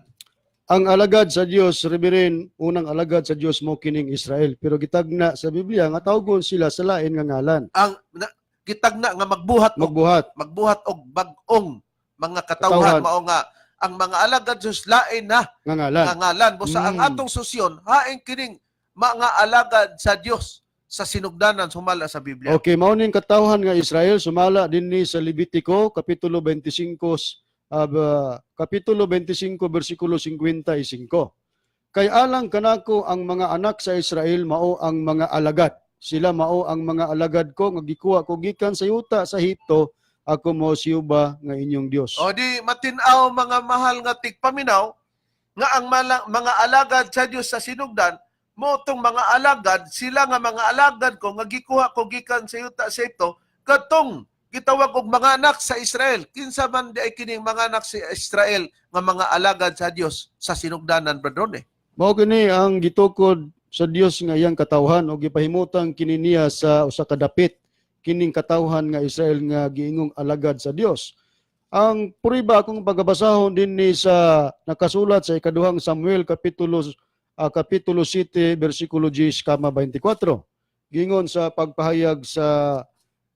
Ang alagad sa Dios, Reverend, unang alagad sa Dios mo kining Israel. Pero gitagna sa Biblia nga tawgon sila sa lain nga ngalan. Ang na, gitagna nga magbuhat og Magbuhat. Magbuhat og bag-ong mga katawhan. Katawhan. Mao nga ang mga alagad sa Dios lain na nga ngalan. Nga ngalan. Busa ang atong susyon, hain kining mga alagad sa Dios sa sinugdanan sumala sa Biblia. Okay, mao ning katawhan nga Israel sumala dinhi sa Levitico kapitulo 25 kapitulo 25 bersikulo 55. Kay alang kanako ang mga anak sa Israel mao ang mga alagad. Sila mao ang mga alagad ko nga gikuha ko gikan sa yuta sa Ehipto, ako mo si Jehova nga inyong Dios. O di matin-aw, mga mahal nga tigpaminaw, nga ang mga alagad sa Dios sa sinugdan mo tong mga alagad sila nga mga alagad ko nga gikuha ko gikan sa yuta sa Ehipto, katong gitawag og mga anak sa Israel. Kinsa man di ay kining mga anak sa Israel nga mga alagad sa Dios sa sinugdanan, Brad Rone? Mao kini ang gitukod sa Dios nga iyang katawhan og gipahimutang kini niya sa usa ka dapit, kining katawhan nga Israel nga giingong alagad sa Dios. Ang puriba akong pagabasahon dinhi sa nakasulat sa ikaduhang Samuel kapitulo 7 bersikulo 10 kama 24. Gingon sa pagpahayag sa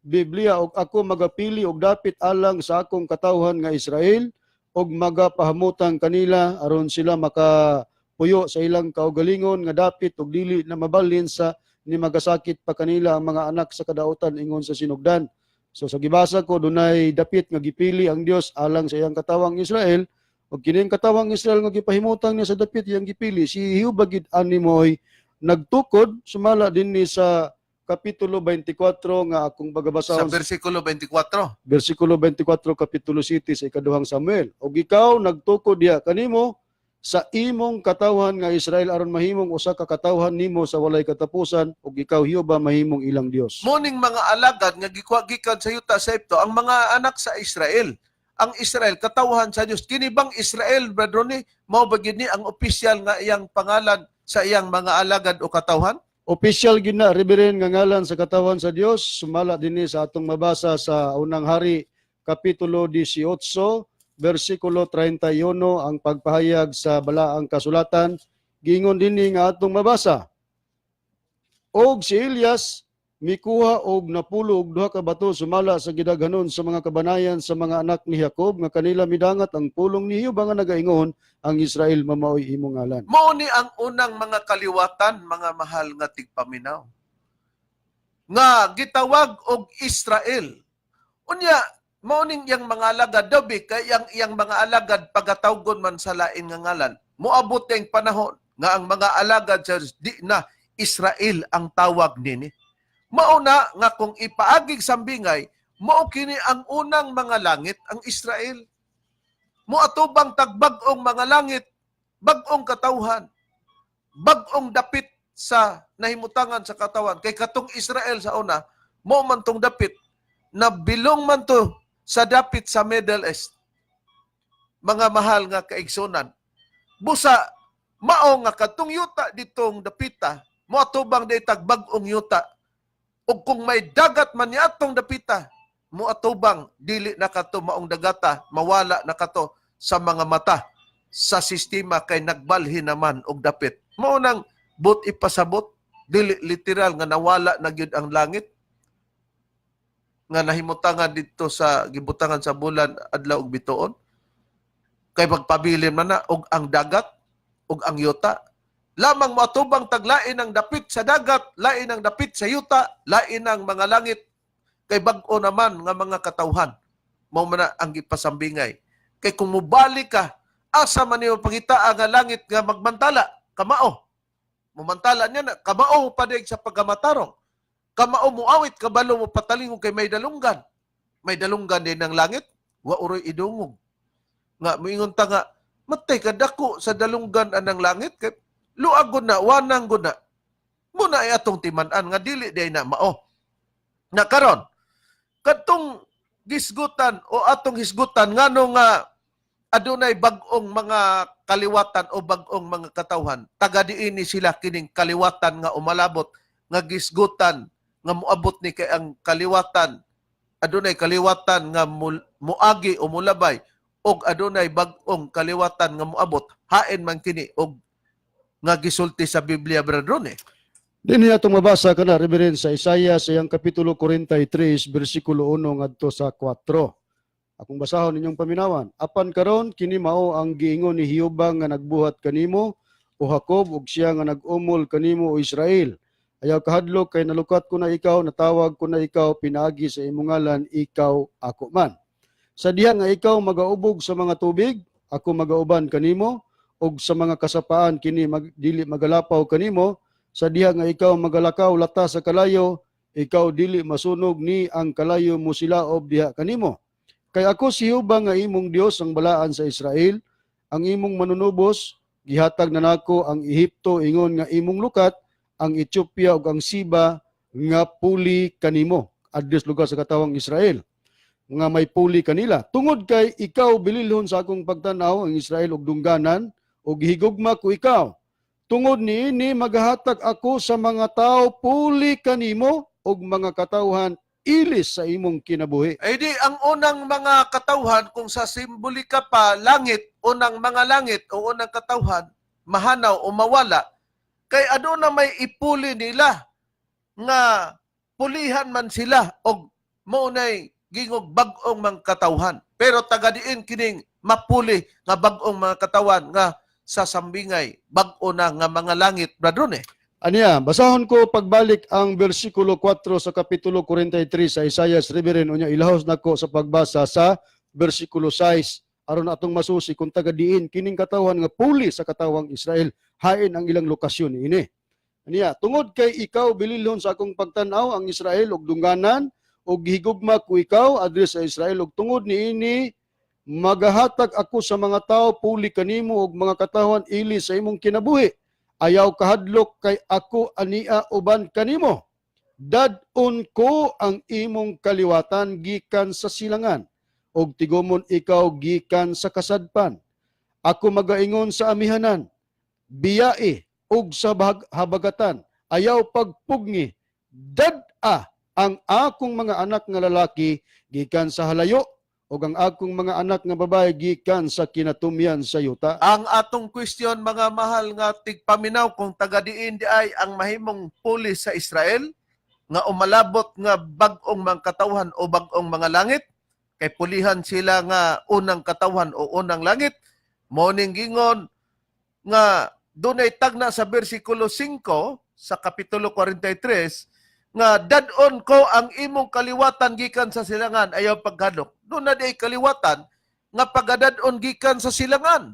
Biblia, "Og ako magapili og dapit alang sa akong katawhan nga Israel og magapahamutang kanila aron sila maka puyo sa ilang kaugalingon nga dapit ug dili na mabalhin sa ni magasakit pa kanila ang mga anak sa kadautan," ingon sa sinugdan. So sa gibasa ko, dunay dapit nga gipili ang Dios alang sa iyang katawang Israel, ug kining katawang Israel nga gipahimutang niya sa dapit iyang gipili, si Jehova gid ani mo'y nagtukod sumala dinhi sa kapitulo 24 nga akong Sa bagabasahon, bersikulo 24. Bersikulo 24, kapitulo 7 sa ikaduhang Samuel. "Og ikaw nagtukod diha kanimo sa imong katawhan nga Israel aron mahimong usa ka katawhan nimo sa walay katapusan, ug ikaw Jehova mahimong ilang Dios." Muning mga alagad nga gikuha gikan sa yuta sa Ehipto ang mga anak sa Israel. Ang Israel katawhan sa Dios. Kini bang Israel, Brad Ronnie, mao ba gid ni ang opisyal nga iyang pangalan sa iyang mga alagad o katawhan? Official gid na, Reverend, nga ngalan sa katawhan sa Dios sumala dinhi sa atong mabasa sa Unang Hari kapitulo 18 bersikulo 31 ang pagpahayag sa balaang kasulatan. Giingon dinhi nga atong mabasa, "Og si Elias mikuha og napulo og duha ka bato sumala sa gidaghanon sa mga kabanayan sa mga anak ni Jacob nga kanila midangat ang pulong ni Jehova nga nagaingon, 'Ang Israel mamaoy imong ngalan.'" Mao ni ang unang mga kaliwatan, mga mahal nga tigpaminaw, nga gitawag og Israel. Unya, mao ning iyang mga alagad dabi kay ang iyang mga alagad pagatawgon man sa lain nga ngalan. Moabot ang panahon nga ang mga alagad sa Dios, di na Israel ang tawag nini. Mao na nga kung ipaagig sambingay, mao kini ang unang mga langit, ang Israel. Moatubang tagbag-ong mga langit, bag-ong katawhan, bag-ong dapit sa nahimutangan sa katawan. Kay katong Israel sa una, mo man tong dapit, na bilong man to sa dapit sa Middle East. Mga mahal nga kaigsunan. Busa, mao nga katong yuta ditong dapita, Moatubang di tag bag-ong yuta. Ug kung may dagat man niadtong dapita, moatubang dili na kato maong dagata, mawala na kato sa mga mata sa sistema kay nagbalhin naman og dapit. Mao nang but ipasabot, dili literal nga nawala na gyud ang langit nga nahimutangan didto sa gibutangan sa bulan, adlaw ug bituon, kay pagpabilin man na og ang dagat ug ang yuta lamang. Moatubang taglain ang dapit sa dagat, lain ang dapit sa yuta, lain ang mga langit kay bag-o naman nga mga katawhan. Mao man na ang gipasambingay kay kung mobalik ka, asa man nimo pangita ang langit nga magmantala? Kamao mumantala niya na, kamao padig sa pagkamatarong, kamao muawit, kabalo mo patalingog kay may dalunggan. May dalunggan din ng langit, wa uroy idungog nga moingon ta nga matay kadako sa dalunggan anang langit kay luag gud na, wanang gud na. Muna ay atong timan-an nga dili day na mao na. Karon, kadtong gisgutan o atong hisgutan ngano nga adunay bag-ong mga kaliwatan o bag-ong mga katawhan, taga diini sila kining kaliwatan nga umalabot nga gisgutan nga moabot ni kay ang kaliwatan, adunay kaliwatan nga muagi o mulabay og adunay bag-ong kaliwatan nga moabot, hain man kini og nga gisulti sa Biblia, Brother Ronnie? Dinhi atong mabasa kana, Reverend, sa Isaiah sa iyang kapitulo 43 bersikulo 1 ngadto sa 4. Akong basahon inyong paminawan. "Apan karon kini mao ang giingon ni Jehova nga nagbuhat kanimo, o Jacob, ug siya nga nag-umol kanimo, o Israel. Ayaw kahadlok kay nalukat ko na ikaw, natawag ko na ikaw pinaagi sa imong ngalan, ikaw ako man. Sa diha nga ikaw magaubog sa mga tubig, ako magauban kanimo, ug sa mga kasapaan kini dili magalapaw kanimo. Sa diha nga ikaw magalakaw lata sa kalayo, ikaw dili masunog ni ang kalayo mosilaob diha kanimo. Kay ako si Jehova nga imong Dios, ang Balaan sa Israel, ang imong Manunubos. Gihatag na nako ang Ehipto ingon nga imong lukat, ang Ethiopia ug ang Siba nga puli kanimo." Address lugar sa katawang Israel nga may puli kanila. "Tungod kay ikaw bililhon sa akong pagtan-aw, ang Israel, og dungganan, ug gihigugma ko ikaw. Tungod niini magahatag ako sa mga tao puli kanimo ug mga katawhan ilis sa imong kinabuhi." Ay di ang unang mga katawhan, kung sa simbolika pa langit, unang mga langit o unang katawhan mahanaw o mawala kay aduna may ipuli nila nga pulihan man sila og mao nay gingog bag-ong mga katawhan. Pero taga diin kining mapuli nga bag-ong mga katawan nga sa sambingay bag-o na nga mga langit, Brother eh? Aniya, basahon ko pagbalik ang bersikulo 4 sa kapitulo 43 sa Isaiah, Reverend, unya ilahos nako sa pagbasa sa bersikulo 6 aron atong masusi kung taga diin kining katawhan nga puli sa katawang Israel, hain ang ilang lokasyon niini. Aniya, "Tungod kay ikaw bililhon sa akong pagtan-aw, ang Israel, og dungganan, ug gihigugma ko ikaw," address sa Israel, "ug tungod niini magahatag ako sa mga tao puli kanimo ug mga katawhan ili sa imong kinabuhi. Ayaw kahadlok kay ako ania uban kanimo. Dad-on ko ang imong kaliwatan gikan sa silangan ug tigumon ikaw gikan sa kasadpan. Ako magaingon sa amihanan, 'Biyai,' ug sa habagatan, 'Ayaw pagpugngi.' Dad-a ang akong mga anak nga lalaki gikan sa halayo ug ang akong mga anak nga babae gikan sa kinatumyan sa yuta." Ang atong question, mga mahal nga tigpaminaw, kung taga diin di ay ang mahimong puli sa Israel nga umalabot nga bag-ong mga katawhan o bag-ong mga langit kay pulihan sila nga unang katawhan o unang langit. Mao ning gingon nga dunay tagna sa bersikulo 5 sa kapitulo 43 nga dad-on ko ang imong kaliwatan gikan sa silangan, ayaw paghadlok. Doon na di kaliwatan nga pagadad-on gikan sa silangan.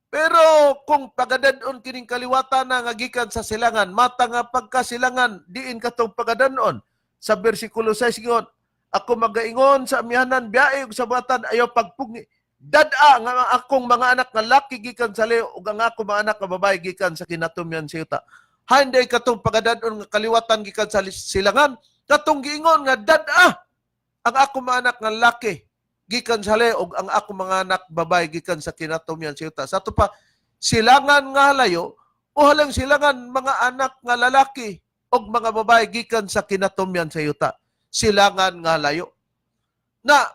Pero kung pagadad-on kining kaliwatan na nga gikan sa silangan, mata nga pagkasilangan, diin katong pagadad-on? Sa bersikulo 6 ingon, "Ako magaingon sa amihanan, 'Biyai,' ug sa habagatan, 'Ayaw pagpugni.' Dad-a nga ang akong mga anak nga laki gikan sa layo ug ang akong mga anak nga babae gikan sa kinatumyan sa yuta." Handay katong pagadad-on nga kaliwatan gikan sa silangan, katong giingon nga dad-a ang akong mga anak nga laki gikan sa layo ug ang akong mga anak babae gikan sa kinatumyan sa yuta. Sa ato pa silangan nga halayo. O halayong silangan, mga anak nga lalaki og mga babae gikan sa kinatumyan sa yuta. Silangan nga layo. Na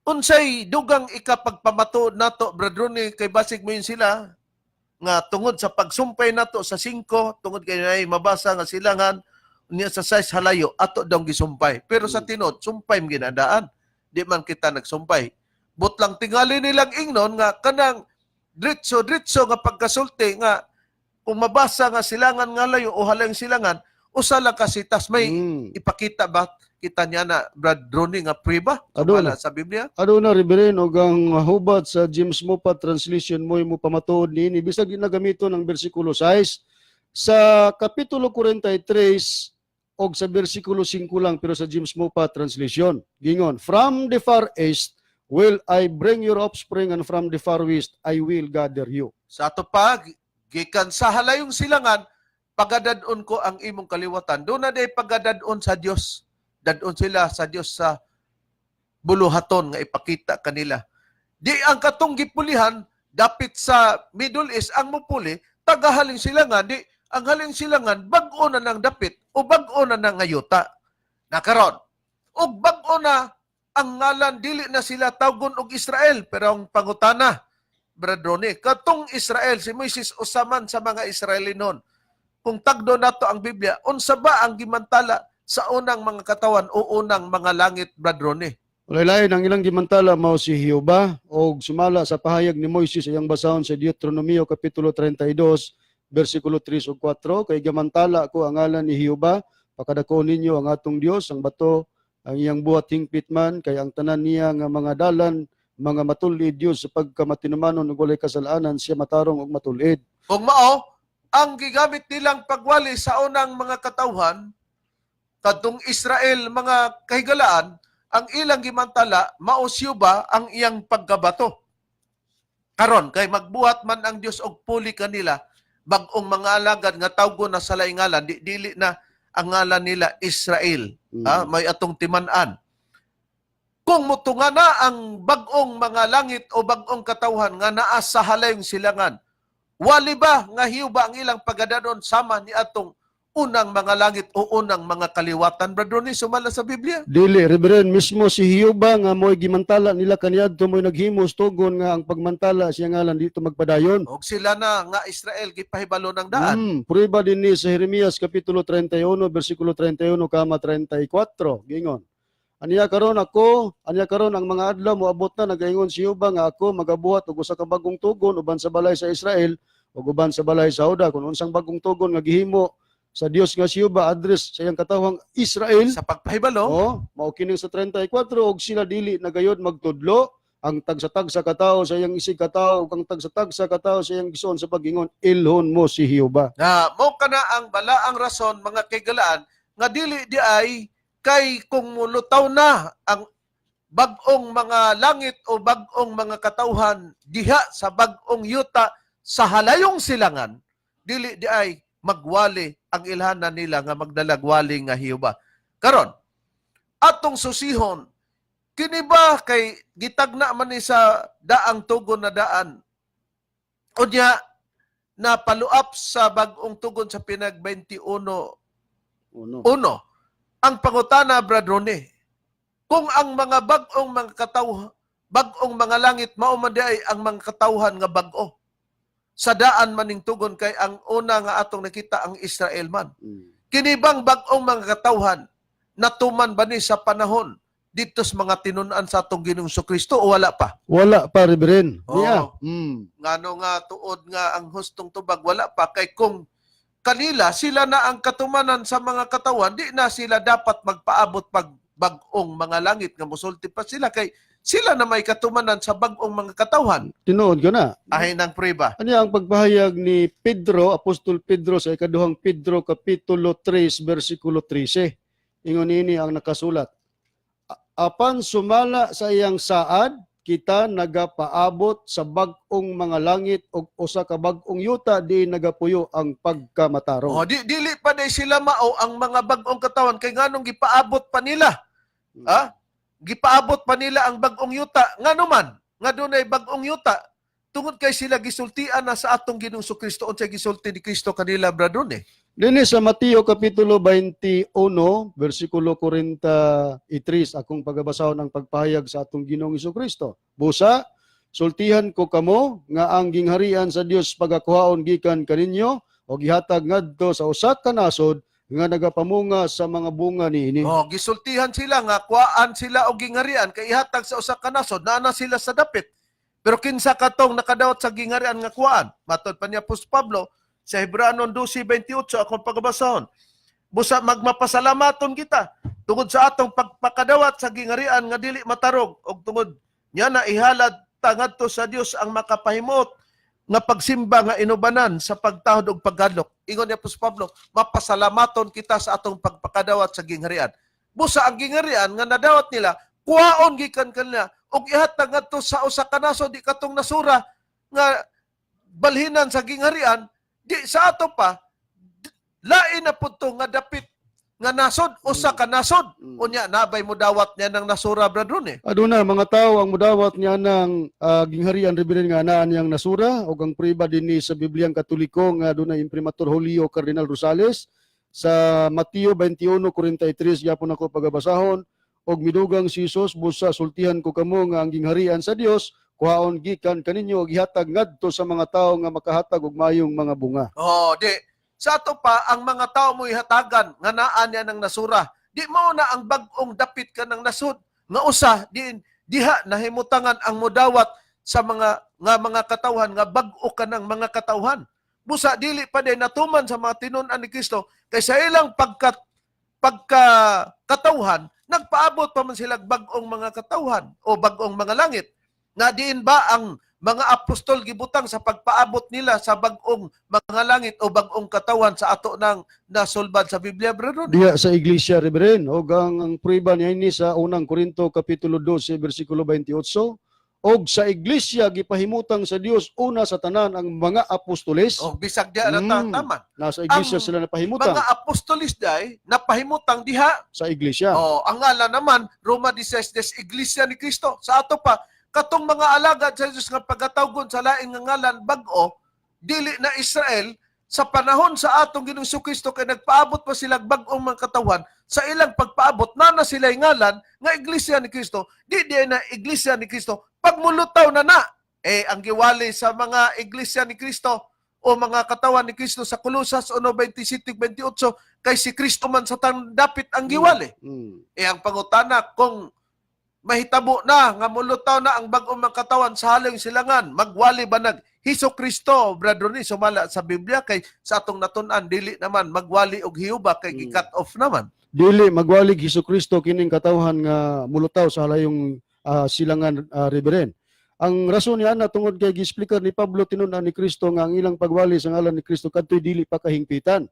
unsay dugang ikapagpamatuod nato, Brad Ronnie, kay basig mo yun sila nga tungod sa pagsumpay nato sa 5, tungod kay nay mabasa nga silangan niya sa size halayo, ato daw gisumpay. Pero sa tinuod, sumpay man ginadaan. Di man kita nagsumpay. But lang tingali nilang ingnon nga kanang dritso dritso nga pagkasulti nga kung mabasa nga silangan nga layo o halayong silangan, usa lang kasitas may ipakita ba kita niya na, Brad Ronnie, nga priba Aduna. wala sa Biblia? Aduna, Reverend, og ang hubat sa James Moffatt translation mo'y mo pamatuod niini bisag ginagamiton ang bersikulo 6 sa kapitulo 43 og sa bersikulo 5 lang, pero sa James Moffatt translation gingon, "From the far east will I bring your offspring, and from the far west I will gather you." Sa ato pa, gikan sa halayong silangan, pagadadon ko ang imong kaliwatan. Doon na day pagadadon sa Dios. Dadon sila sa Dios sa buluhaton nga ipakita kanila. Di ang katong gipulihan dapit sa Middle East ang mupuli tagahaling silangan, di ang haling silangan bag-o na ng dapit o bag-o na ng ngayuta. Nakaron. Og bag-o na ang ngalan, dili na sila tawgon og Israel, pero ang pangutana, Brad Ronnie, katong Israel, si Moises usaman sa mga Israelinon. Kung tagdo nato ang Biblia, unsa ba ang gimantala sa unang mga katawan o unang mga langit, Brad Ronnie? Walay lain, ang ilang gimantala mao si Jehova, og sumala sa pahayag ni Moises, iyang basahon sa Deuteronomio kapitulo 32 bersikulo 3 ug 4, "Kay gimantala ko ang ngalan ni Jehova, pakadako ninyo ang atong Dios, ang bato, ang iyang buhat hingpit man, kay ang tanan niya nga mga dalan mga matulid Dios sa pagkamatinumanon ug walay kasalanan, siya matarong ug matulid." Kung mao, ang gigamit nilang pagwali sa unang mga katawhan, kadtong Israel mga kahigalaan, ang ilang gimantala, mao si Jehova, ang iyang pagkabato. Karon, kay magbuhat man ang Dios og puli kanila, bag-ong mga alagad nga tawgon na sa laing ngalan, di, dili na ang ngalan nila Israel. Ah, may atong timan-an. Kung mutunga na ang bag-ong mga langit o bag-ong katawhan nga naa sa halayong silangan, wali ba nga Jehova ang ilang pagadadon sama ni atong unang mga langit o unang mga kaliwatan, Brad Ronnie, sumala sa Biblia? Dili, Reverend, mismo si Jehova nga mo'y gimantala nila kaniadto mo'y naghimos tugon nga ang pagmantala siya ngalan dito magpadayon. Og sila na nga Israel gipahibalo ng daan. Prueba din ni sa Jeremias kapitulo 31 bersikulo 31 kama 34. Gingon, "Aniya karon ako, aniya karon ang mga adlaw moabot na, nagaingon si Jehova, nga ako magabuhat og usa ka bagong tugon uban sa balay sa Israel ug uban sa balay sa Juda." Kung unsang bagong tugon nga gihimo sa Dios nga si Jehova address sa iyang katawhang Israel Sa pagpahibalo, Oh, mao kini sa 34, "Og sila dili na gayod magtudlo ang tagsa-tagsa katao sa iyang isig katao ug ang tagsa-tagsa katao sa iyang igsoon sa pag-ingon, 'Ilhon mo si Jehova.'" Na mo kana ang balaang rason, mga kaigalaan, nga dili di ay kay kung mulutaw na ang bag-ong mga langit o bag-ong mga katawhan diha sa bag-ong yuta sa halayong silangan, dili di ay magwali ang ilhanan nila nga magdalagwali nga Jehova. Karon, atong susihon kini ba kay gitagna man ni sa daang tugon na daan, unya na paluap sa bag-ong tugon sa pinag 21 Uno. uno. Ang pangutana, Brad Ronnie, kung ang mga bag-ong mga bag-ong mga langit mao man di ay ang mga katawhan nga bag-o. Sa daan maning tugon kay ang una nga atong nakita ang Israel man. Kini bang bag-ong mga katawhan natuman ba ni sa panahon dito sa mga tinun-an sa atong Ginoong Kristo o wala pa? Wala pa, Reverend. Oo. Niya. Ngano nga tuod nga ang hustong tubag wala pa, kay kung kanila sila na ang katumanan sa mga katawan, di na sila dapat magpaabot pag bag-ong mga langit nga musulti pa sila kay sila na may katumanan sa bag-ong mga katawhan. Tinuod ko na. Ahin ang prueba. Ano ang pagpahayag ni Pedro, Apostol Pedro, sa ikaduhang Pedro kapitulo 3 bersikulo 13? Ingon ini ang nakasulat, "Apan sumala sa iyang saad, kita nagapaabot sa bag-ong mga langit ug usa ka bag-ong yuta diin nagapuyo ang pagkamatarong." Oh, di dili pa day sila mao ang mga bag-ong katawan kay nganong gipaabot pa nila? Ha? Gipaabot pa nila ang bag-ong yuta. Ngano man nga dunay bag-ong yuta? Tungod kay sila gisultian na sa atong Ginoong Kristo. Unsay gisulti ni Kristo kanila, Brad Ron, eh? Dinhi sa Mateo kapitulo 21 bersikulo 43, akong pagabasahon ang pagpahayag sa atong Ginoong Kristo. "Busa sultihan ko kamo nga ang gingharian sa Dios pagakuhaon gikan kaninyo o gihatag ngadto sa usa ka nasod nga nagapamunga sa mga bunga niini." Oh, gisultihan sila nga kuhaan sila og gingharian kay ihatag sa usa ka nasod, naa na sila sa dapit. Pero kinsa katong nakadawat sa gingharian nga kuhaan? Matod pa ni Apostol Pablo sa Hebreano 12:28, akong pagabasahon. "Busa magmapasalamaton kita tungod sa atong pagpakadawat sa gingharian nga dili matarog, og tungod niya na ihalad ta ngadto sa Dios ang makapahimuot nga pagsimba nga inubanan sa pagtahod og pagkahadlok." Ingon ni Apostol Pablo, mapasalamaton kita sa atong pagpakadawat sa gingharian. Busa ang gingharian nga nadawat nila, kuhaon gikan kanila ug ihatag ngadto sa usa ka nasod, di katong nasura nga balhinan sa gingharian, di sa ato pa lain na pud to nga dapit nga nasod, usa ka nasod. Unya nabay mo dawat niya ng nasura, Brad Ron, eh? Aduna mga tao ang mudawat niya ng gingharian, Reverend, nga anaan niyang nasura, ug ang prueba dinhi sa Bibliang Katoliko nga adunay Imprimatur Julio Cardinal Rosales. Sa Mateo 21:43 gyapon ako pagabasahon: "Og midugang si Jesus, busa sultihan ko kamo nga ang gingharian sa Dios kuhaon gikan kaninyo ug gihatag ngadto sa mga tawo nga makahatag og mayong mga bunga." Oh, di. Sa ato pa, ang mga tao mo ihatagan nga naa niya ng nasura. Di mo na ang bag-ong dapit ka ng nasod nga usa di diha nahimutangan ang mudawat sa mga nga mga katawhan nga bag-o ka ng mga katawhan. Busa dili pa din natuman sa mga tinun-an ni Kristo kay sa ilang pagka pagka katawhan nagpaabot pa man sila bag-ong mga katawhan o bag-ong mga langit. Na diin ba ang mga apostol gibutang sa pagpaabot nila sa bag-ong mga langit o bag-ong katawan sa ato ng nasulbad sa Biblia, Brother? Diha sa iglesia, Reverend, ug ang prueba niya ini sa Unang Korinto kapitulo 12 bersikulo 28: "Og sa iglesia gipahimutang sa Dios una sa tanan ang mga apostoles." O bisag diha na tama. Nasa iglesia Ang sila napahimutang. Mga apostolis day napahimutang diha Sa iglesia. Oh, ang ngalan naman Roma 16 des Iglesia ni Cristo. Sa ato pa, katong mga alagad sa Dios nga pagatawgon sa laing nga ngalan bag-o, dili na Israel sa panahon sa atong Ginoong Kristo kay nagpaabot pa sila bag-ong mga katawan. Sa ilang pagpaabot na na sila ngalan nga Iglesia ni Cristo, di di na Iglesia ni Cristo pagmulutaw na na eh ang giwali sa mga Iglesia ni Cristo o mga katawan ni Kristo sa Kolosas 1:27-28 kay si Kristo man sa tang dapit ang giwali. Eh ang pangutana, kung mahitabo na nga mulutaw na ang bag-ong mga katawan sa halayong silangan, magwali ba nag Hesus Kristo, Brother Ronnie, sumala sa Biblia? Kay sa atong natun-an dili naman magwali og Hiuba kay gi-cut off naman. Dili magwalig Hesus Kristo kining katawhan nga mulutaw sa halayong silangan, Reverend. Ang rason niya na tungod kay giexplikar ni Pablo tinun-an ni Kristo nga ang ilang pagwali sa ngalan ni Kristo kadtoy dili pa kahingpitan.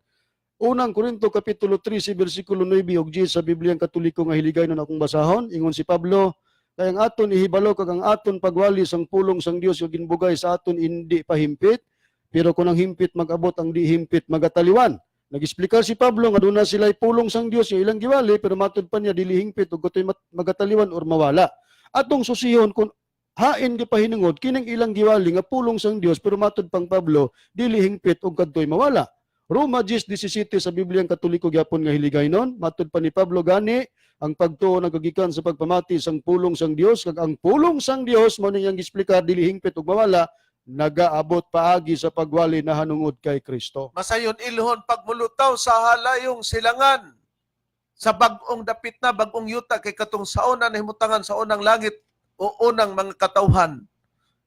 Unang Korinto kapitulo 3 bersikulo 9 ug 10 sa Bibliang Katoliko nga hiligay nun akong basahon, ingon si Pablo, "Kay ang aton ihibalo kag ang aton pagwali sang pulong sang Dios nga ginbugay sa aton indi pahimpit, pero kung ang himpit mag-abot, ang di himpit magataliwan." Nag-explicar si Pablo nga doon na sila pulong sang Dios yung ilang giwali, pero matud pa niya dili hingpit ug kutoy magataliwan or mawala. Atong susihon kung hain gipahinungod kining ilang giwali nga pulong sang Dios, pero matud pang Pablo dili hingpit ug kadtoy mawala. Roma 10:17 sa Bibliang Katoliko gyapon nga hiligaynon, matud pa ni Pablo, "Gani ang pagtuo nagagikan sa pagpamati sang pulong sang Dios, kag ang pulong sang Dios mao niyang giexplikar dili hingpit ug mawala, nagaabot paagi sa pagwali nahanungod kay Kristo." Masayon ilhon pagmulutaw sa halayong silangan sa bag-ong dapit na bag-ong yuta kay katong sa una nahimutangan sa unang langit o unang mga katawhan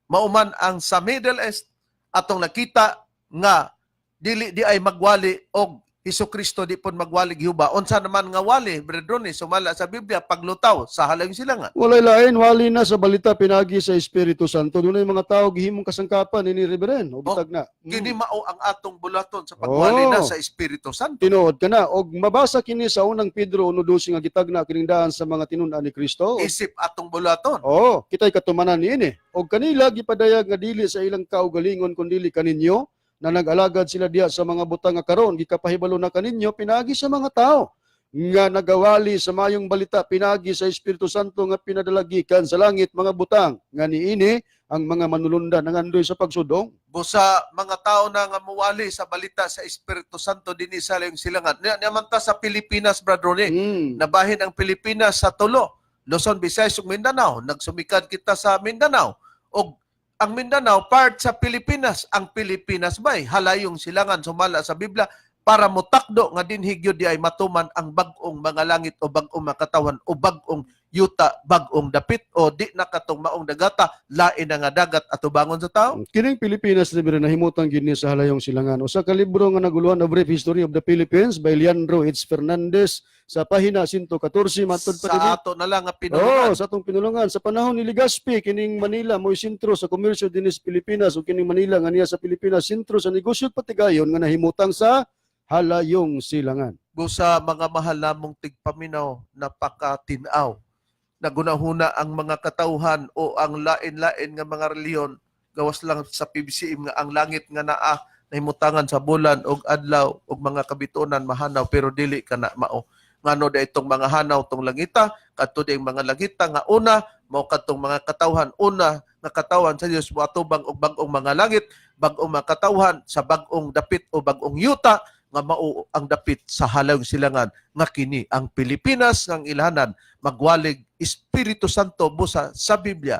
mauman ang sa Middle East atong nakita nga dili di ay magwali og Hesus Kristo, di pud magwali Gihuba. Unsa naman nga wali, Brother Ronnie, sumala sa Biblia paglutaw sa halayong silangan? Walay lain, wali na sa balita pinagi sa Espiritu Santo. Dunay mga tao gihimong kasangkapan ini, Reverend, o bitag na. Kini mao ang atong bulaton sa pagwali na sa Espiritu Santo. Tinuod ka na. Og mabasa kini sa Unang Pedro 1:12 nga gitagna kining daan sa mga tinun-an ni Kristo. Isip atong bulaton. Oo, kita'y katumanan niini. Og kanila gipadayag nga dili sa ilang kaugalingon kundili kaninyo na nag-alagad sila diha sa mga butang nga karon gikapahibalo na kaninyo pinagi sa mga tao. nga nagawali sa mayong balita pinagi sa Espiritu Santo nga pinadala gikan sa langit, mga butang nga niini ang mga manulundan nangandoy sa pagsudong. Busa mga tao na nga muwali sa balita sa Espiritu Santo dinhi sa Halayong Silangan. Niya man ta sa Pilipinas, Brad Ronnie. Nabahin ang Pilipinas sa tulo. Luzon, Visayas ug Mindanao. Nagsumikad kita sa Mindanao. Og ang Mindanao part sa Pilipinas. Ang Pilipinas bay halayong silangan sumala sa Biblia para motakdo nga dinhi gyud di ay matuman ang bag-ong mga langit o bag-ong makatawan o bag-ong yuta, bag-ong dapit o di na katong maong dagata, lain na nga dagat atubangon sa tao. Kining Pilipinas libre nahimutang gid ni sa halayong silangan. Usa ka libro nga naguluhan, A Brief History of the Philippines by Leandro H. Fernandez, sa pahina 114, matud pa Sa dinhi. ato na lang nga Oh, pinulungan. sa atong pinulungan sa panahon ni Legazpi, kining Manila mo'y sentro sa komersyo dinhi sa Pilipinas ug kining Manila nga niya sa Pilipinas sentro sa negosyo at patigayon nga nahimutang sa halayong silangan. Busa mga mahal namong tigpaminaw, napakatinaw. Nagunahuna ang mga katauhan o ang lain-lain nga mga reliyon gawas lang sa PBCM nga ang langit nga naa nahimutangan sa bulan og adlaw og mga kabituonan mahanaw, pero dili kana mao. Ngano da itong mga hanaw tong langita? Kadto di ang mga langita nga una mao kadtong mga katawhan una nga katawan sa Dios moatubang og bag-ong mga langit, bag-ong mga katawhan sa bag-ong dapit o bag-ong yuta nga mao ang dapit sa halayong silangan nga kini ang Pilipinas ng ilhanan magwalig Espiritu Santo busa sa Biblia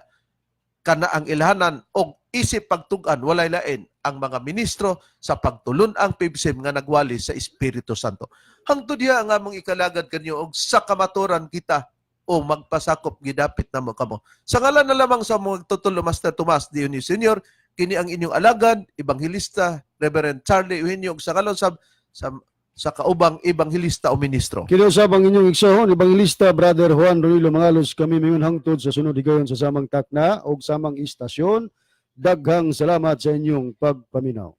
kana ang ilhanan og isip pagtug-an walay lain ang mga ministro sa pagtulun-ang PBCM nga nagwali sa Espiritu Santo. Hangtod diha ang among ikalagad kanyo og sa kamaturan kita o magpasakop gidapit namo kamo. Sa ngalan na lamang sa mga tutulo Master Tomas Dionisio Sr., kini ang inyong alagad, Ebanghelista Reverend Charlie Eugenio, ug sa ngalan sa kaubang ebanghelista o ministro. Kinausab ang inyong igsoon, Ebanghilista Brother Juan Ronilo Mangalos. Kami mayon hangtod sa sunod higayon sa samang takna og samang istasyon. Daghang salamat sa inyong pagpaminaw.